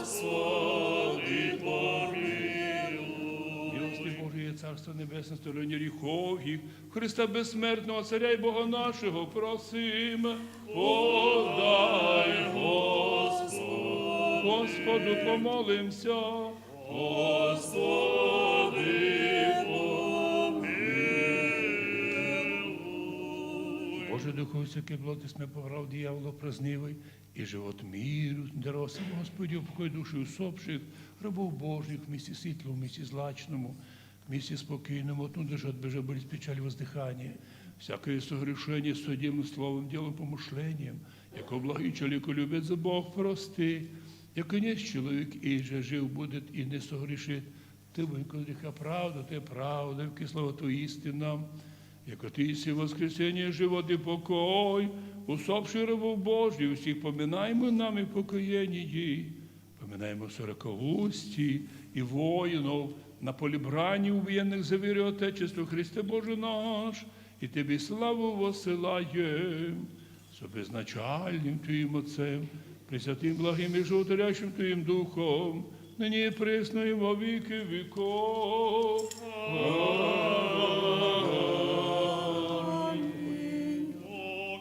Господи, помилуй. Милости Божией, Царство Небесное, столь грехов их, Христа бессмертного Царя и Бога нашего просим, подай, Господи. Господу помолимся. Господи, помилуй. Боже, Духу всякий плоти смеповрал дьявола празднивый, и живот миру даровался. Господи, упокой души усопших, рабов Божьих, вместе светлому, вместе злачному, вместе спокойному, от ну дышат бежа были печаль воздыхания. Всякое согрешение судим словом, делом, помышлением, яко благий человеку любит за Бог прости, яко не человек, и же жив будет, и не согрешит. Ты будь греха правда, ты правда, яко слово твое истина. Яко ты есть воскресение, живот и покой, усопших рабов Божьих, всех поминаемых нами в покоении, поминаемых сороковости и воинов на поле брани, убиенных за веру Отечества Христа Божий наш, и Тебе славу воссылаем. С безначальным Твоим Отцем, Пресвятым, благим и животворящим Твоим Духом, ныне и пресно и во веки веков. Аминь.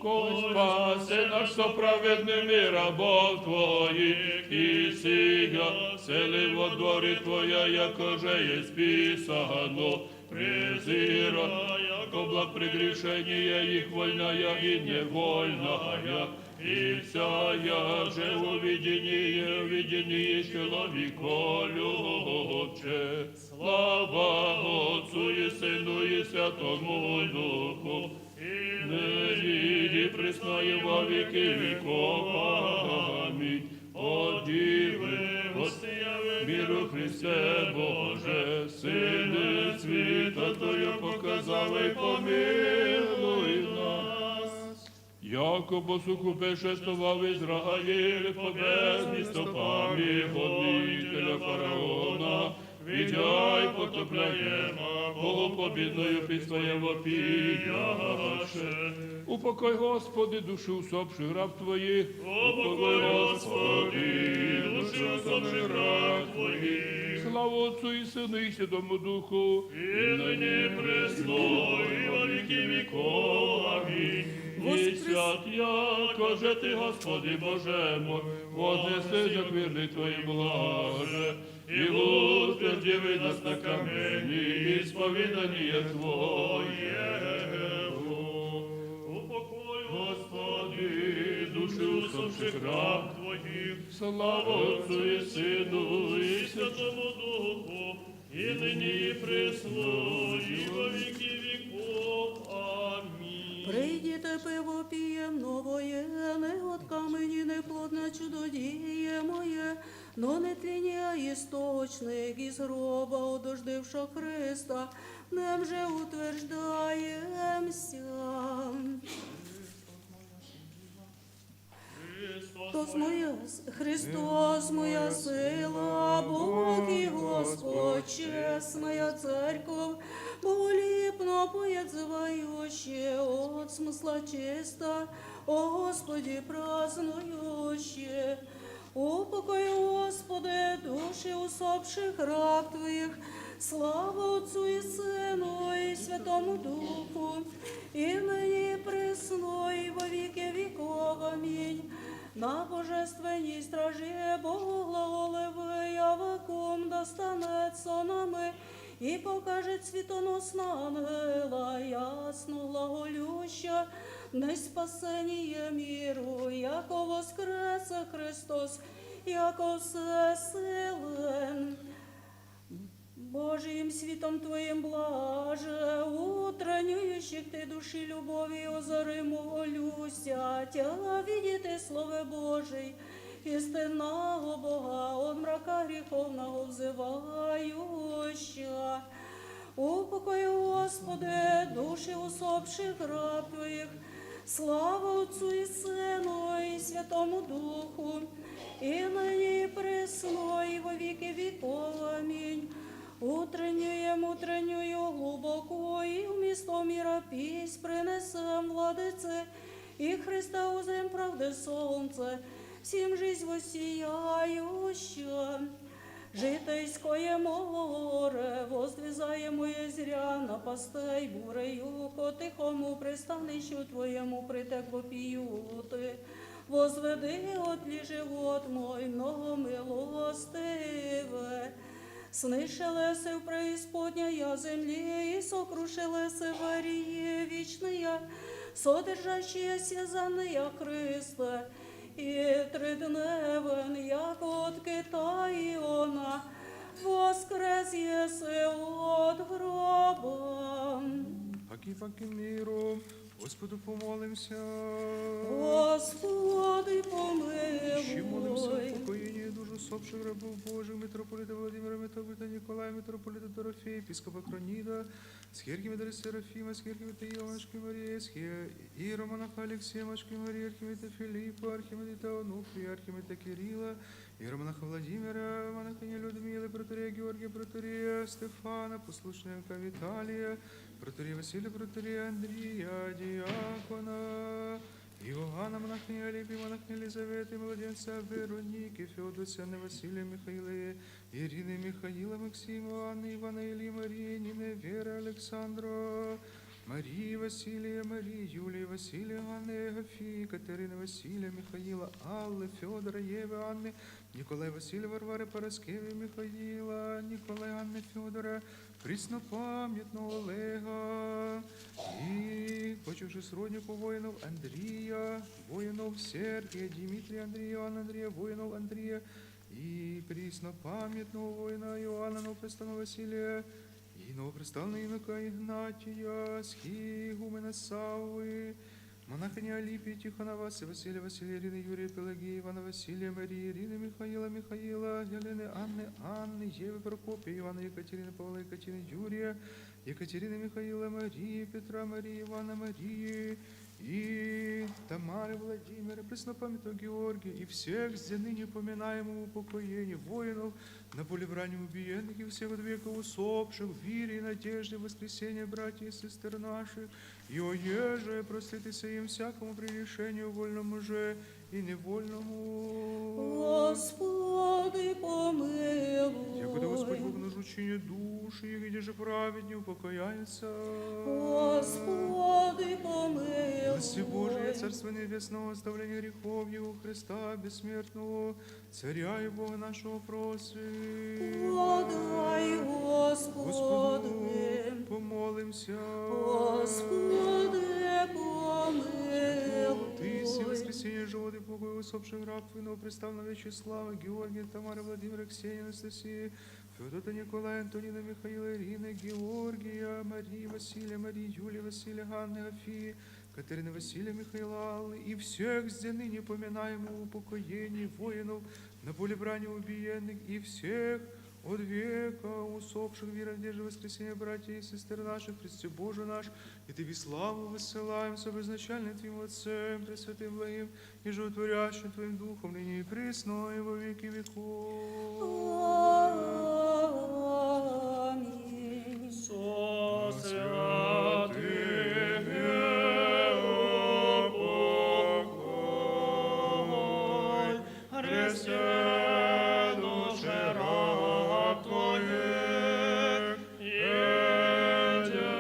Господь, спаси наш со праведными рабов Твоих, и сия, сели во дворе Твоя, яко же есть писано, презирая, яко благ прегрешение их вольная и невольная, и всяя же увидение, увидение человеколюбче. Слава Отцу и Сыну и Святому Духу, и ныне и присно и во веки веков. Аминь. О Дивы, воссиявы миру Христе Боже, Сыны света Твоя показавы, помилуй нас. Яко по суху пешествовав Израиль по бездне стопами гонителя фараона, видя и потопляема, Богу победною песною вопияче. Упокой, Господи, души усопших раб Твоих. Упокой, Господи, души усопших раб Твоих. Слава Отцу и Сыну и Святому Духу. И ныне и присно и во веки веков. Аминь. И свят яко же Ты, Господи Боже мой, вознесся к верной Твоей блаже, и утвердивы нас на камне исповедания Твоего. Упокой, Господи, души усопших раб Твоих. Слава Отцу и Сыну и Святому Духу, и ныне и присно и во веки веков. Аминь. Прийдіте, пиво пієм новоє, не от камені, не плотне чудодіє моє, но не тліня источник из гроба, одождившо Христа, нем же утверждаємся. Христос моя, Христос моя сила, Бог и Господь, честная церковь, Богу липно поет взывающие, от смысла чисто, о Господи, празднующие. Упокой, Господи, души усопших раб Твоих, слава Отцу и Сыну и Святому Духу, и ныне и присно и во веки веков. Аминь. На божественной страже Богу глаголевы, а вакум достанется нам и покажет светоносного ангела, ясно глаголющего на спасение миру, яко воскрес Христос, яко всесилен. Божиим светом Твоим блаже утранюющих Ты души любовью узоры молюся, Тя видит и Слово Божие, истинного Бога, от мрака греховного взывающего. Упокой, Господи, души усопших раб Твоих, слава Отцу и Сыну и Святому Духу, и ныне и присно и во веки веков. Аминь. Утреннюю, утреннюю глубокую и вместо мира песнь принесем Владыце, и Христа узрим правды солнце, всем жизнь воссияющее. Житейское море, воздвизаемое зря на постой бурею, к тихому пристанищу Твоему притек вопиюты. Возведи, отли живот мой, много милостиве. Снышелесе преисподняя земле, и сокрушелесе варие вечные, Содержащаяся за ныя Христа, и тридневен якут Китаиона воскресьесе от гроба. Паки, паки миру, Господу помолимся. Господи, помилуй. Ищи молимся о упокоении душ усопших рабов Божьих, митрополита Владимира, митрополита Николая, митрополита Дорофея, епископа Кронида, схиархимитра Серафима, схиархимитра Иоаннушки Мария, схи-, иеромонаха Алексея, мачки Мария, архимитра Филиппа, архимитра Онуфрия, архимитра Кирилла, иеромонаха Владимира, монахини Людмилы, протоиерея Георгия, протоиерея Стефана, послушника Виталия, протоиерея Василия, протоиерея Андрея, диакона Иоанна, монахини Алипи, монахини Елизаветы, младенца Вероники, Феодосия, Анны, Василия, Михаила, Ирины, Михаила, Максима, Анны, Ивана, Ильи, Марии, Нины, Веры, Александра, Марии, Василия, Марии, Юлии, Василия, Анны, Агафии, Катерины, Василия, Михаила, Аллы, Федора, Евы, Анны, Николая, Василия, Варвары, Параскевы, Михаила, Николая, Анны, Федора, преснопамятного Олега и почивших сродников воинов Андрея, воинов Сергия, Дмитрия, Андрея, Иоанна, Андрея, воинов Андрея и преснопамятного воина Иоанна, новопрестанного Василия и новопрестанного инока Игнатия, схиархимитра Саввы, монахини Алипи, Тихона, Васы, Василия, Василия, Ирины, Юрия, Пелагии, Ивана, Василия, Марии, Ирины, Михаила, Михаила, Елены, Анны, Анны, Евы, Прокопия, Иоанна, Екатерины, Павла, Екатерины, Юрия, Екатерины, Михаила, Марии, Петра, Марии, Ивана, Марии и Тамары, Владимира, преснопамятного Георгия и всех здесь ныне поминаемых в упокоении воинов, на поле брани убиенных и всех от века усопших в вере и надежде воскресения братьев и сестер наших, и оеже простит и сим всякому прегрешению, вольному же и невольному. Господи, помилуй. Якуда Господь Бог наш учини души, и где же праведник упокояется? Господи, помилуй. Милости Божия, Царства Небесного, оставления грехов Его, Христа бессмертного, Царя и Бога нашего, просим. Подай, Господи. Господу помолимся. Господи, помилуй. Святой Ты, воскресение, живот и покой усопших раб Твоего, новопрестанного Вячеслава, Георгия, Тамары, Владимира, Ксении, Анастасии, Феодота, Николая, Антонина, Михаила, Ирины, Георгия, Марии, Василия, Марии, Юлии, Василия, Анны, Агафии, Катерины, Василия, Михаила, Аллы и всех здесь ныне поминаемых в упокоении воинов, на поле брани убиенных и всех от века усопших в вере, надежде воскресения братьев и сестер наших, Христе Боже наш, и Тебе славу высылаем со изначально Твоим Отцем, Пресвятым Благим и Животворящим Твоим Духом, ныне и присно и во веки веков. Аминь. Со святых упокой, Христе, души раб Твоих, и те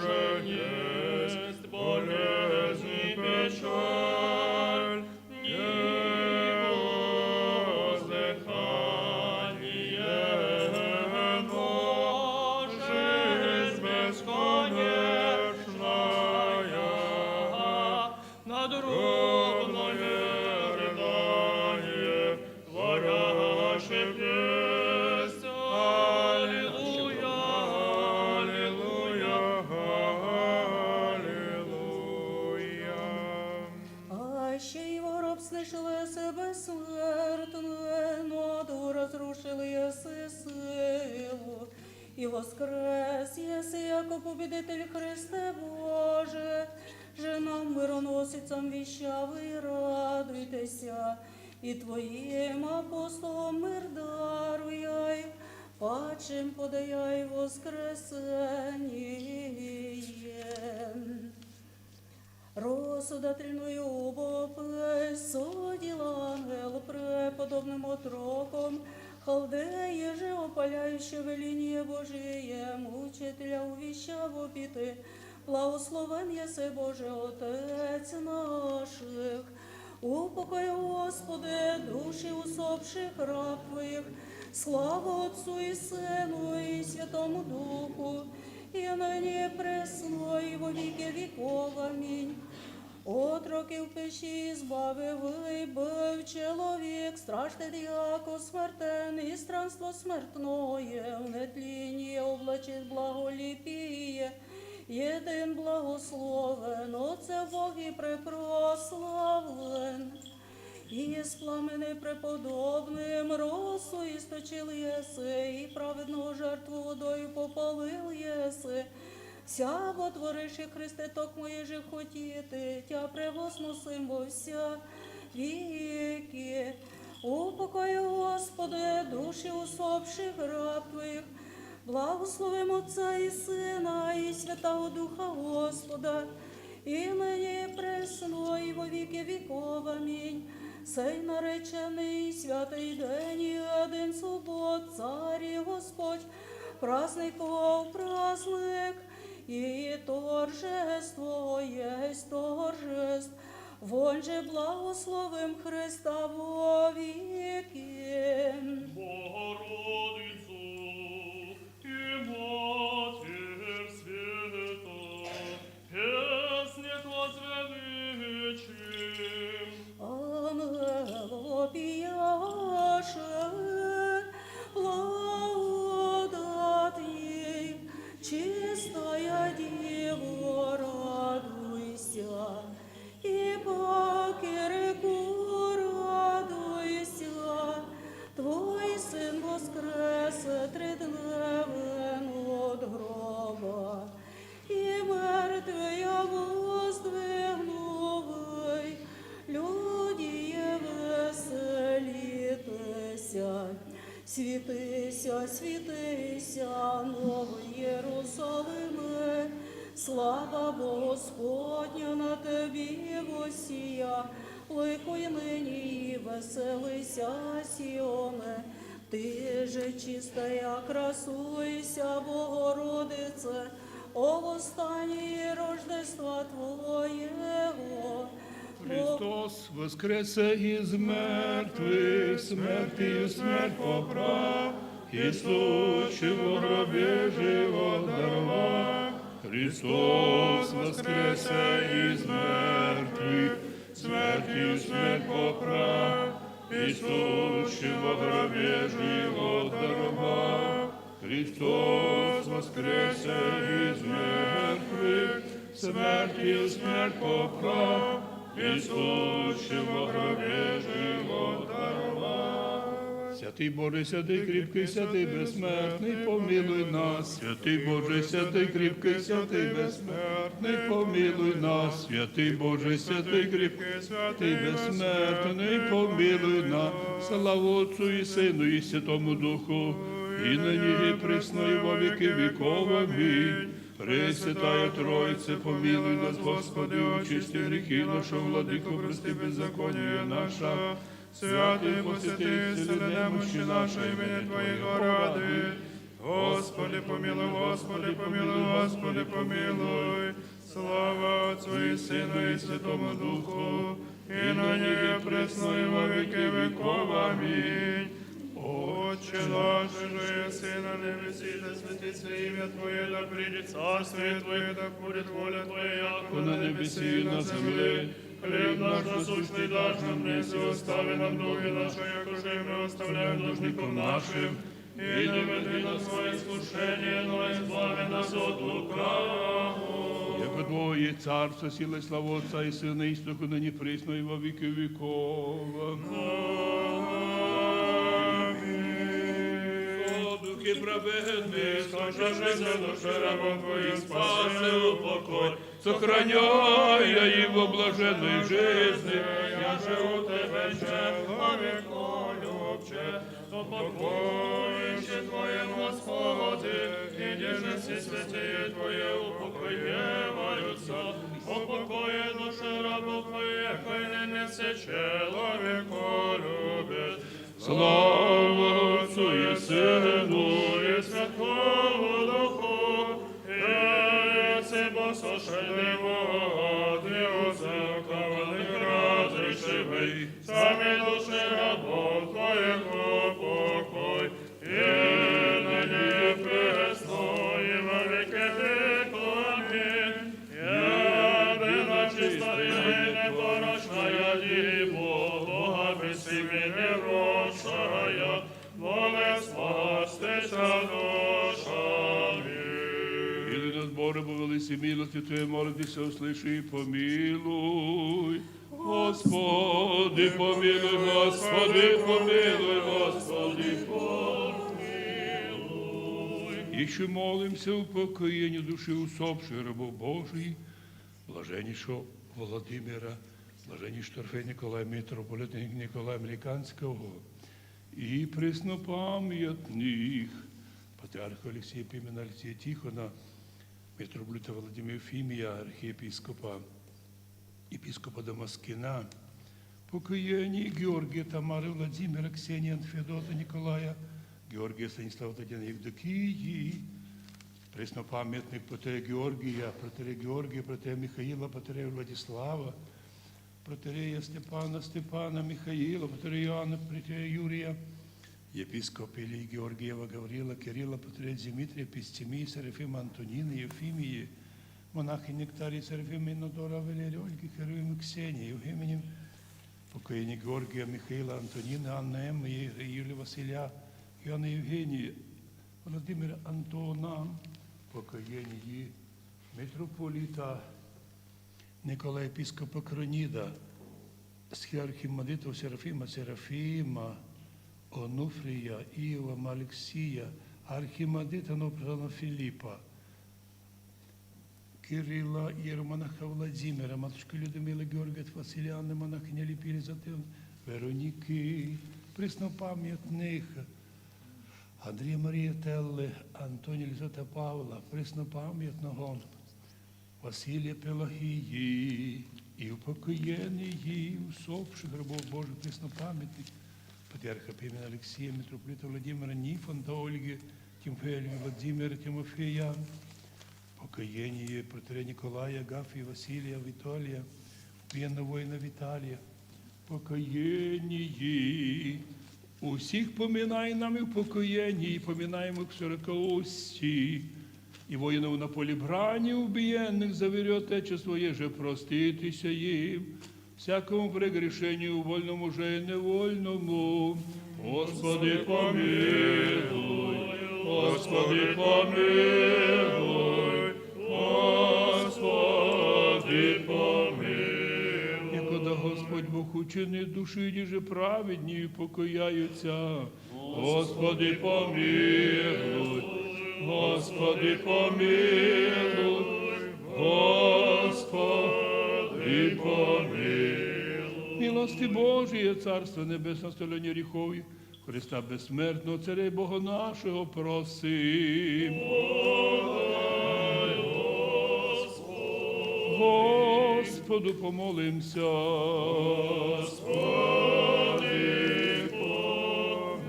же есть болезнь и печаль, и воздыхание, но жизнь бесконечная, надгробное рыдание творящих песнь. Аллилуйя, аллилуйя, аллилуйя. Аще Его гроб слышал еси бессмертный, но ада разрушил еси силу. И воскрес еси, яко победитель, Христе Боже, же нам, мироносицам вещавый, радуйтеся, и Твоим апостолам мир даруй, падшим подаяй воскресение. Росу да тренуй убо пы, судил ангел преподобным отроком, халдея же опаляющего веления Божие, мучителя увещаву биты, благословен еси Боже, Отец наших. Упокой, Господи, души усопших раб Твоих, слава Отцу и Сыну и Святому Духу, И ныне и присно и во веки веков. Аминь. Отрок и в печи, избави выбыв человек, страж ты дьявол смертен, и странство смертное, в нетление облачит благолепие, едино благословен Отце Бог и препрославлен. И с пламенем преподобным росу источил еси, и праведную жертву водою пополил еси. Вся бо творишь, Христе, токмо ежи хотите, Тя превозмосим во вся веки. Упокой, Господи, души усопших раб Твоих, благословим Отца и Сына и Святаго Духа Господа, и ныне и присно и во веки веков. Аминь. Сей нареченный святый день и один суббот, Царь и Господь, праздников праздник, и торжество есть торжеств, вон же благословим Христа во веки. Богородицу и Матерь Света, Вестник возвеличим. Ангелов пияши, благодатней, чистая Дева, радуйся, и по кирику радуйся, Твой Сын воскрес три дневен от гроба, и мертвые воздвигнувы, люди веселитеся. Святыся, святыся, Новый Иерусалиме, слава Господня на тебе воссия, лыкуй ныне и веселися, Сионе, ты же чистая, красуйся, Богородице, о восстании Рождества Твоего. Христос воскресе из мертвых, смертью смерть поправ, и сущего в гробе живот даровав. Христос воскресе из мертвых, смертью смерть поправ, и сущего в гробе живот даровав. Христос воскресе из мертвых, смертью смерть поправ, и сущего в гробе живот даровав. Святый Боже, святый крепкий, святый бессмертный, помилуй нас. Святый Боже, святый крепкий, святый бессмертный, помилуй нас. Святый Боже, святый крепкий, святый бессмертный, помилуй нас. Слава Отцу и Сыну и Святому Духу, и ныне и присно и во веки веков. Аминь. Пресвятая Троица, помилуй нас, Господи, очисти грехи наши, Владыко, прости беззаконие наше. Святый посети исцели немощи наши, имени Твоего ради. Господи, помилуй, Господи, помилуй, Господи, помилуй. Слава Отцу и Сыну и Святому Духу, и ныне и присно и во веки веков. Аминь. Отче наш, же еси на небеси, да святится имя Твое, да придет царствие Твое, да будет воля Твоя, яко на небеси и на земле. Хлеб наш насущный дашь нам днесь, и остави нам долги наши, яко же и мы оставляем должникам нашим. И не введи нас во искушение, но избави нас от лукавого. Яко Твое царство, сила и слава Отца и Сына и Святого Духа, ныне, присно и во веки веков. Аминь. О Духе праведный, скончавшийся души рабов Твоих спаси, упокой, сохраняя его в блаженной жизни, яже у Тебя человеколюбче, то покоище Твоем, Господи, и где же все святые Твои упокоиваются, упокой души рабов Твоих, и ныне все человеколюбец. Слава Отцу и Сыну и Святому Духу, и сего сошедшего от Иосифа коварных разрешивый, сами души рабов Твоих упокой, и ныне и присно и во веки Богородица, милостью Твоей, молитву услыши и помилуй. Господи, помилуй, Господи, помилуй, Господи, помилуй. Еще молимся о упокоении души усопших рабов Божьих, блаженнейшего Владимира, блаженнейшего Торфея Николая, митрополита Николая Американского и преснопамятных патриарха Алексея Пимена, Алексея Тихона, митрополита Владимира Ефимия, архиепископа, епископа Дамаскина, упокоение Георгия, Тамары, Владимира, Ксения, Федота, Николая, Георгия, Станислава, Татьяна, Евдокии, преснопамятных протоиерея Георгия, протоиерея Георгия, протоиерея Михаила, протоиерея Владислава, протоиерея Степана, Степана, Михаила, протоиерея Иоанна, протоиерея Юрия, епископ Илии, Георгиева Гаврила, Кирилла, протоиерея Дмитрия, Пистемия, Серафима, Антонина, Ефимии, монахини Нектарии, Серафима, Иннодора, Валерия, Ольги, Херувима, Ксении, Евгении, упокоение Георгия, Михаила, Антонины, Анны, Эммы, Юлии, Василия, Иоанна, Евгении, Владимира, Антона, упокоение митрополита Николая, епископа Кронида, архимандрита Серафима, Серафима, Онуфрия, Иова, Алексия, архимандрита Новоправославного Филиппа, Кирилла, иеромонаха Владимира, матушка Людмила, Георгия, Василианы, монахиня Липия, Елизавета, Вероники, преснопамятных Андрея, Мария, Теллы, Антония, Елизавета, Павла, преснопамятного Василия, Пелагии и упокоение усопших рабов Божьих, преснопамятных патриарха Пимена Алексея, митрополита Владимира, Нифонта Ольги, Тимофея Ольги, Владимира, Тимофея, упокоение протоиерея Николая, Агафьи, Василия, Виталия, пленного воина Виталия, упокоение. У всех поминаемых упокоение, поминаемых в сорокаусти, и воинов на поле брани убиенных, заберет Отечество, еже простит и сеим всякому прегрешению, вольному же и невольному. Господи, помилуй, Господи, помилуй, Господи, помилуй. И когда Господь Бог учинит души, иже праведнее покояются. Господи, помилуй, Господи, помилуй, Господи, помилуй. Милости Божией, Царство Небесное, оставление грехов, Христа Бессмертного, Царя Бога нашего просим. Господу помолимся. Господи, помилуй.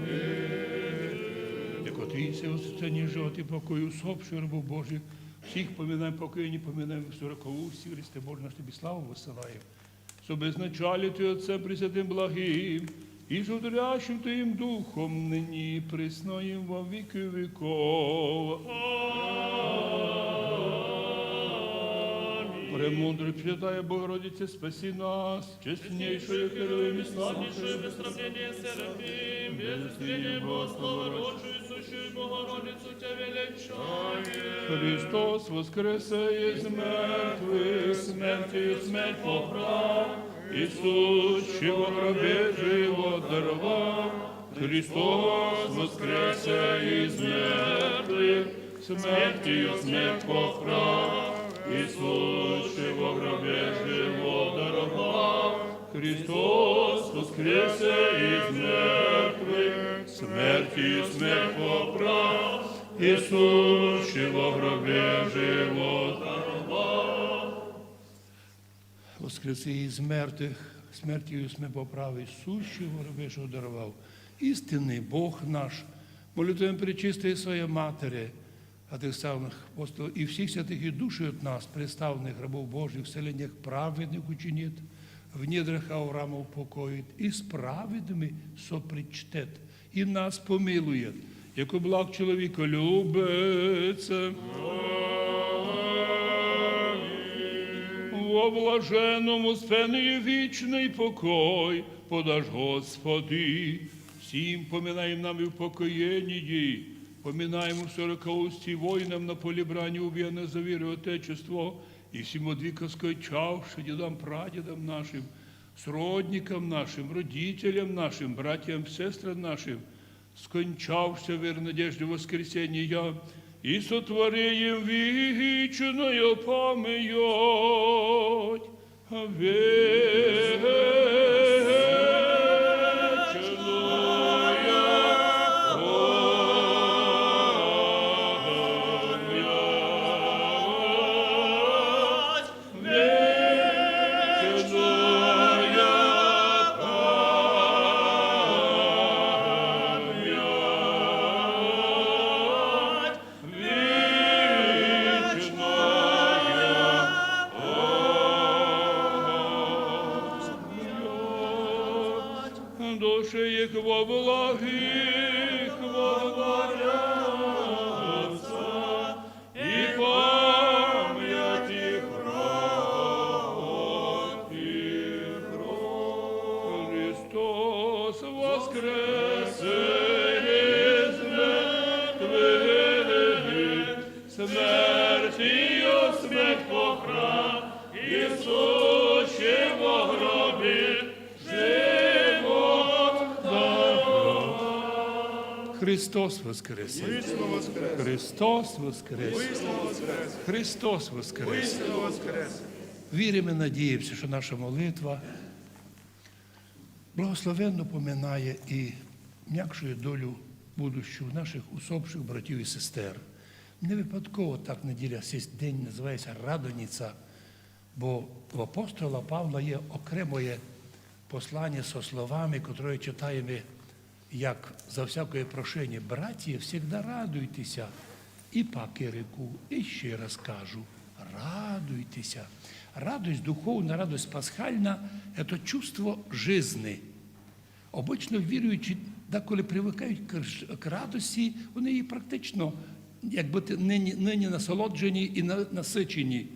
Яко Ты сеус ценишь живот и покой усопших рабов Божьих, всех поминаем, покоение поминаем, в сорокаусти, Христе Боже наш, Тебе славу высылаем. Со безначалит и Отцем Пресвятым Благим, и Животворящим Твоим Духом, ныне и присно и во веки веков. Аминь. Премудрая Пресвятая Богородица, спаси нас, честнейшая Херувим и славнейшая без сравнения Серафим, без исцеления Богослова, родшую и сущую Богородицу Тебя величаем. Христос воскресе из мертвых, смертью смерть поправ, и сущего в гробе живот даровав. Христос воскресе из мертвых, смертью смерть поправ, и сущего в гробе живот даровав. Христос воскресе из мертвых, смертью смерть поправ, и сущего в гробе живот даровав. Воскресе из мертвых, смертью смерть поправ, и сущего в гробе живот даровав. Истинный Бог наш, молитвами Пречистой Своей Матери, а тех самых апостолов и всех святых и души от нас, представленных рабов Божьих, в селениях праведных учинит, в недрах Авраама упокоит и с праведными сопричтет, и нас помилует, яко благ человеколюбец. Во блаженном успении вечный покой подашь, Господи, всем поминаем нам и упокоение Поминаем сорокового воинам на поле брани, убиенных за веру и Отечество, и всему двиковской чавши дедам, прадедам нашим, сродникам нашим, родителям нашим, братьям, сестрам нашим, скончавшимся в верной надежде воскресения, и сотворим вечную память. Вечная память, вечная память. Вечная память. Души их во благих водворятся, и память их прах, их прах. Христос воскрес из мертвых, смерть Ее, смерть попрах, и сущий во гробе живот даровал. Христос воскрес! Воистину воскрес! Христос воскрес! Воистину воскрес! Христос воскрес! Воистину воскрес! Верим и надеемся, что наша молитва благословенно поминая и мягкую долю будущую наших усопших братьев и сестер. Не выпадково так неделя, сей день называется Радоница, бо у апостола Павла є окремоє послання со словами, которые читаем як за всякое прошение: «Братья, всегда радуйтеся, и по керику, и ще раз кажу, радуйтеся». Радость духовная, радость пасхальная — это чувство жизни. Обычно віруючі деколи привикають к, к радості, вони її практично, якби ти нині, нині насолоджені і на, насичені.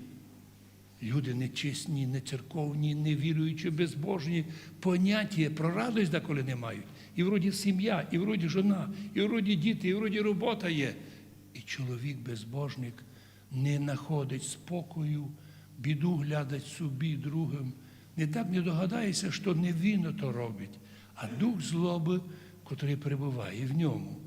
Люди нечесні, нецерковні, невіруючі, безбожні, поняття про радость деколи не мають. І вроді сім'я, і вроді жона, і вроді діти, і вроді робота є. І чоловік безбожник не знаходить спокою, біду глядать собі і другим. Не так не догадається, що не він то робить, а дух злоби, котрий перебуває в ньому.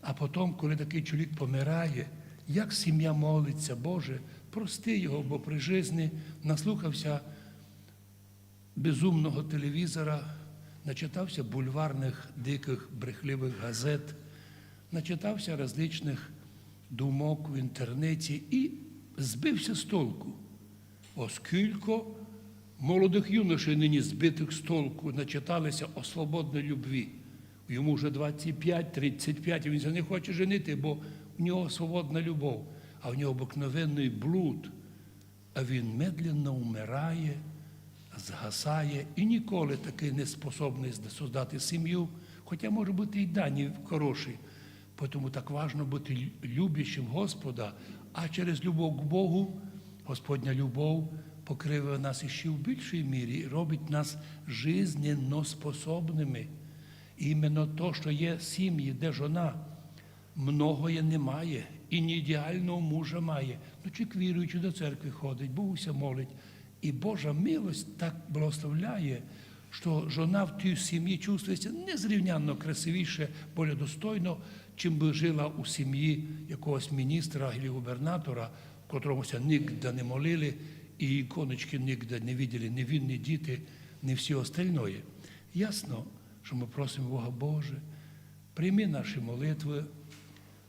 А потім, коли такий чоловік помирає, як сім'я молиться: «Боже, прости його, бо при жизни наслухався безумного телевізора, начитався бульварних диких брехливих газет, начитався различних думок в інтернеті і збився з толку». Оскілько молодих юношей нині збитих з толку, начиталися о свободній любві. Йому вже двадцять пять, тридцять пять, він ся не хоче женити, бо у нього свободна любов, а у нього обыкновенний блуд. А він медленно умирає, згасає і ніколи таки не способний создати сім'ю, хоча, може бути, і дані хороші. Поэтому так важно бути лю-, любящим Господа, а через любов к Богу Господня любов покриває нас іще в більшій мірі і робить нас жизненно способними. І іменно то, що є сім'ї, де жона многоє не має і не ідеального мужа має, ну, чоловік віруючий, до церкви ходить, Богу ся молить. І Божа милость так благословляє, що жона в тій сім'ї чувствує ся незрівнянно красивіше, більш достойно, чим би жила у сім'ї якогось міністра або губернатора, котрому ся нігде не молили, і іконочки нігде не виділи, ні він, ні діти, ні всі остальноє. Ясно, що ми просимо Бога: «Боже, прийми наші молитви,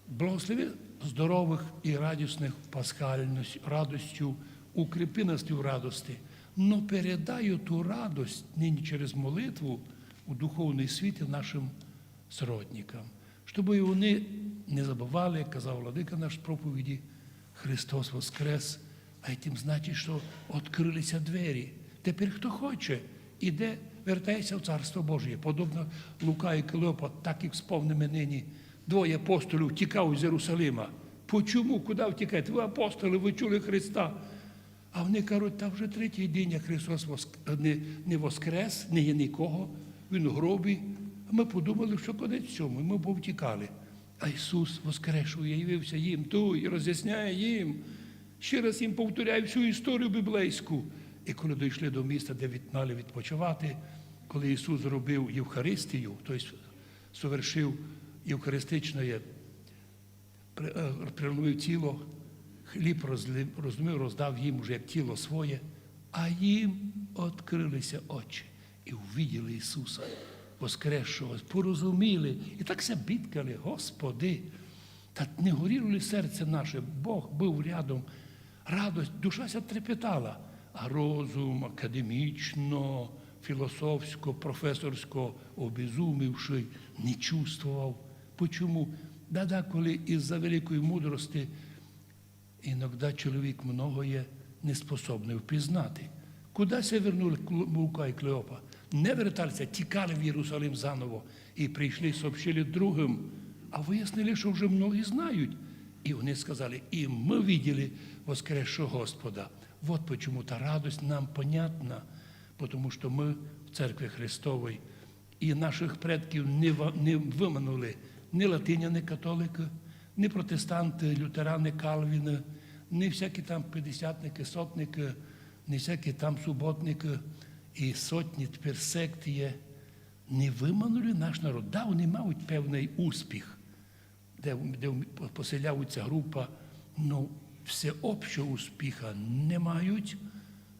благослови здорових і радісних пасхальною радостю, укріпи нас в радості, но передай ту радость нині через молитву у духовній світі нашим сродникам, щоб і вони не забували, як казав владика наш в проповіді: Христос воскрес, а тим значить, що відкрилися двері. Тепер хто хоче, іде, вертайся в Царство Божє». Подобно Лука і Клеопа, так і вспомнимо нині. Двоє апостолів втікав з Єрусалима. Почому? Куди втікають? Ви апостоли, ви чули Христа. А вони кажуть: «Та вже третій день, як Христос воск-, не, не воскрес, не є нікого, Він у гробі. А ми подумали, що конець всьому, і ми повтікали». А Иисус воскресший явився їм туй, роз'ясняє їм, ще раз їм повторяє всю історію біблейську. І коли дійшли до міста, де від-, мали відпочивати, коли Ісус зробив Євхаристію, тобто совершив євхаристичне, при-, е, преломив тіло, хліб розлив, розломив, роздав їм уже як тіло своє, а їм відкрилися очі і увиділи Ісуса воскресшого, порозуміли, і так ся бідкали: Господи, та не горіло ли серце наше? Бог був рядом, радость, душа ся трепетала, а розум академічно, філософсько, професорсько обезумівший, не чувствовав. Почому? Да-да, коли із-за великої мудрости іноді чоловік многоє не способний впізнати. Куди ся вернули Кле-, Лука і Клеопа? Не верталися, тікали в Єрусалим заново і прийшли, сообщили другим. А вияснили, що вже многі знають. І вони сказали: «І ми виділи воскресшого Господа». Вот почему та радость нам понятна, потому что мы в Церкви Христовой. І наших предків не ва-, не выманули ні латиняне, католики, ні протестанти, лютерани, калвіни, ні всякі там пятидесятники, сотники, ні всякі там субботники. І сотні тепер сект є. Не выманули наш народ. Да, вони мають певний успіх, де, де поселяються група, но всеобщого успіха не мають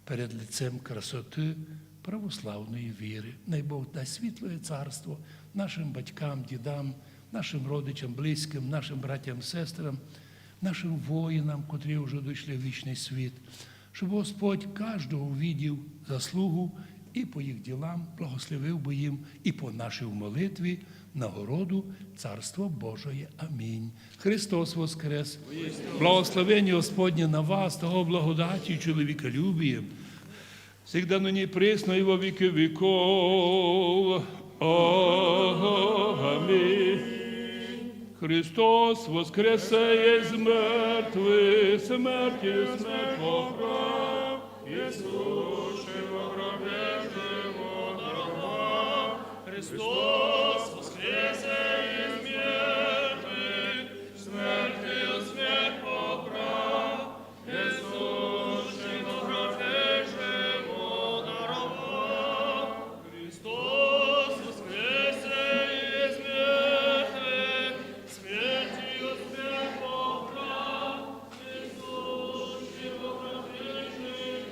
перед лицем красоты православної віри. Най Бог дасть світлоє царство нашим батькам, дідам, нашим родичам, близьким, нашим братям, сестрам, нашим воїнам, котрі вже дійшли в вічний світ, щоб Господь кожного увидів заслугу і по їх ділам благословив би їм і по нашій молитві нагороду Царства Божоє. Амінь. Христос воскрес! Благословення Господнє на вас, того благодаті і чоловіколюбія, всегда, ныне и присно, и во веки веков. Аминь. Христос воскресе из мертвых, смертью смерть поправ, и сущий во гробе живот даровав. Христос воскресе из мертвых, смертью смерть поправ, и сущий во гробе живот даровав. Христос воскресе из мертвых, смертью смерть поправ, и сущий во гробе живот даровав.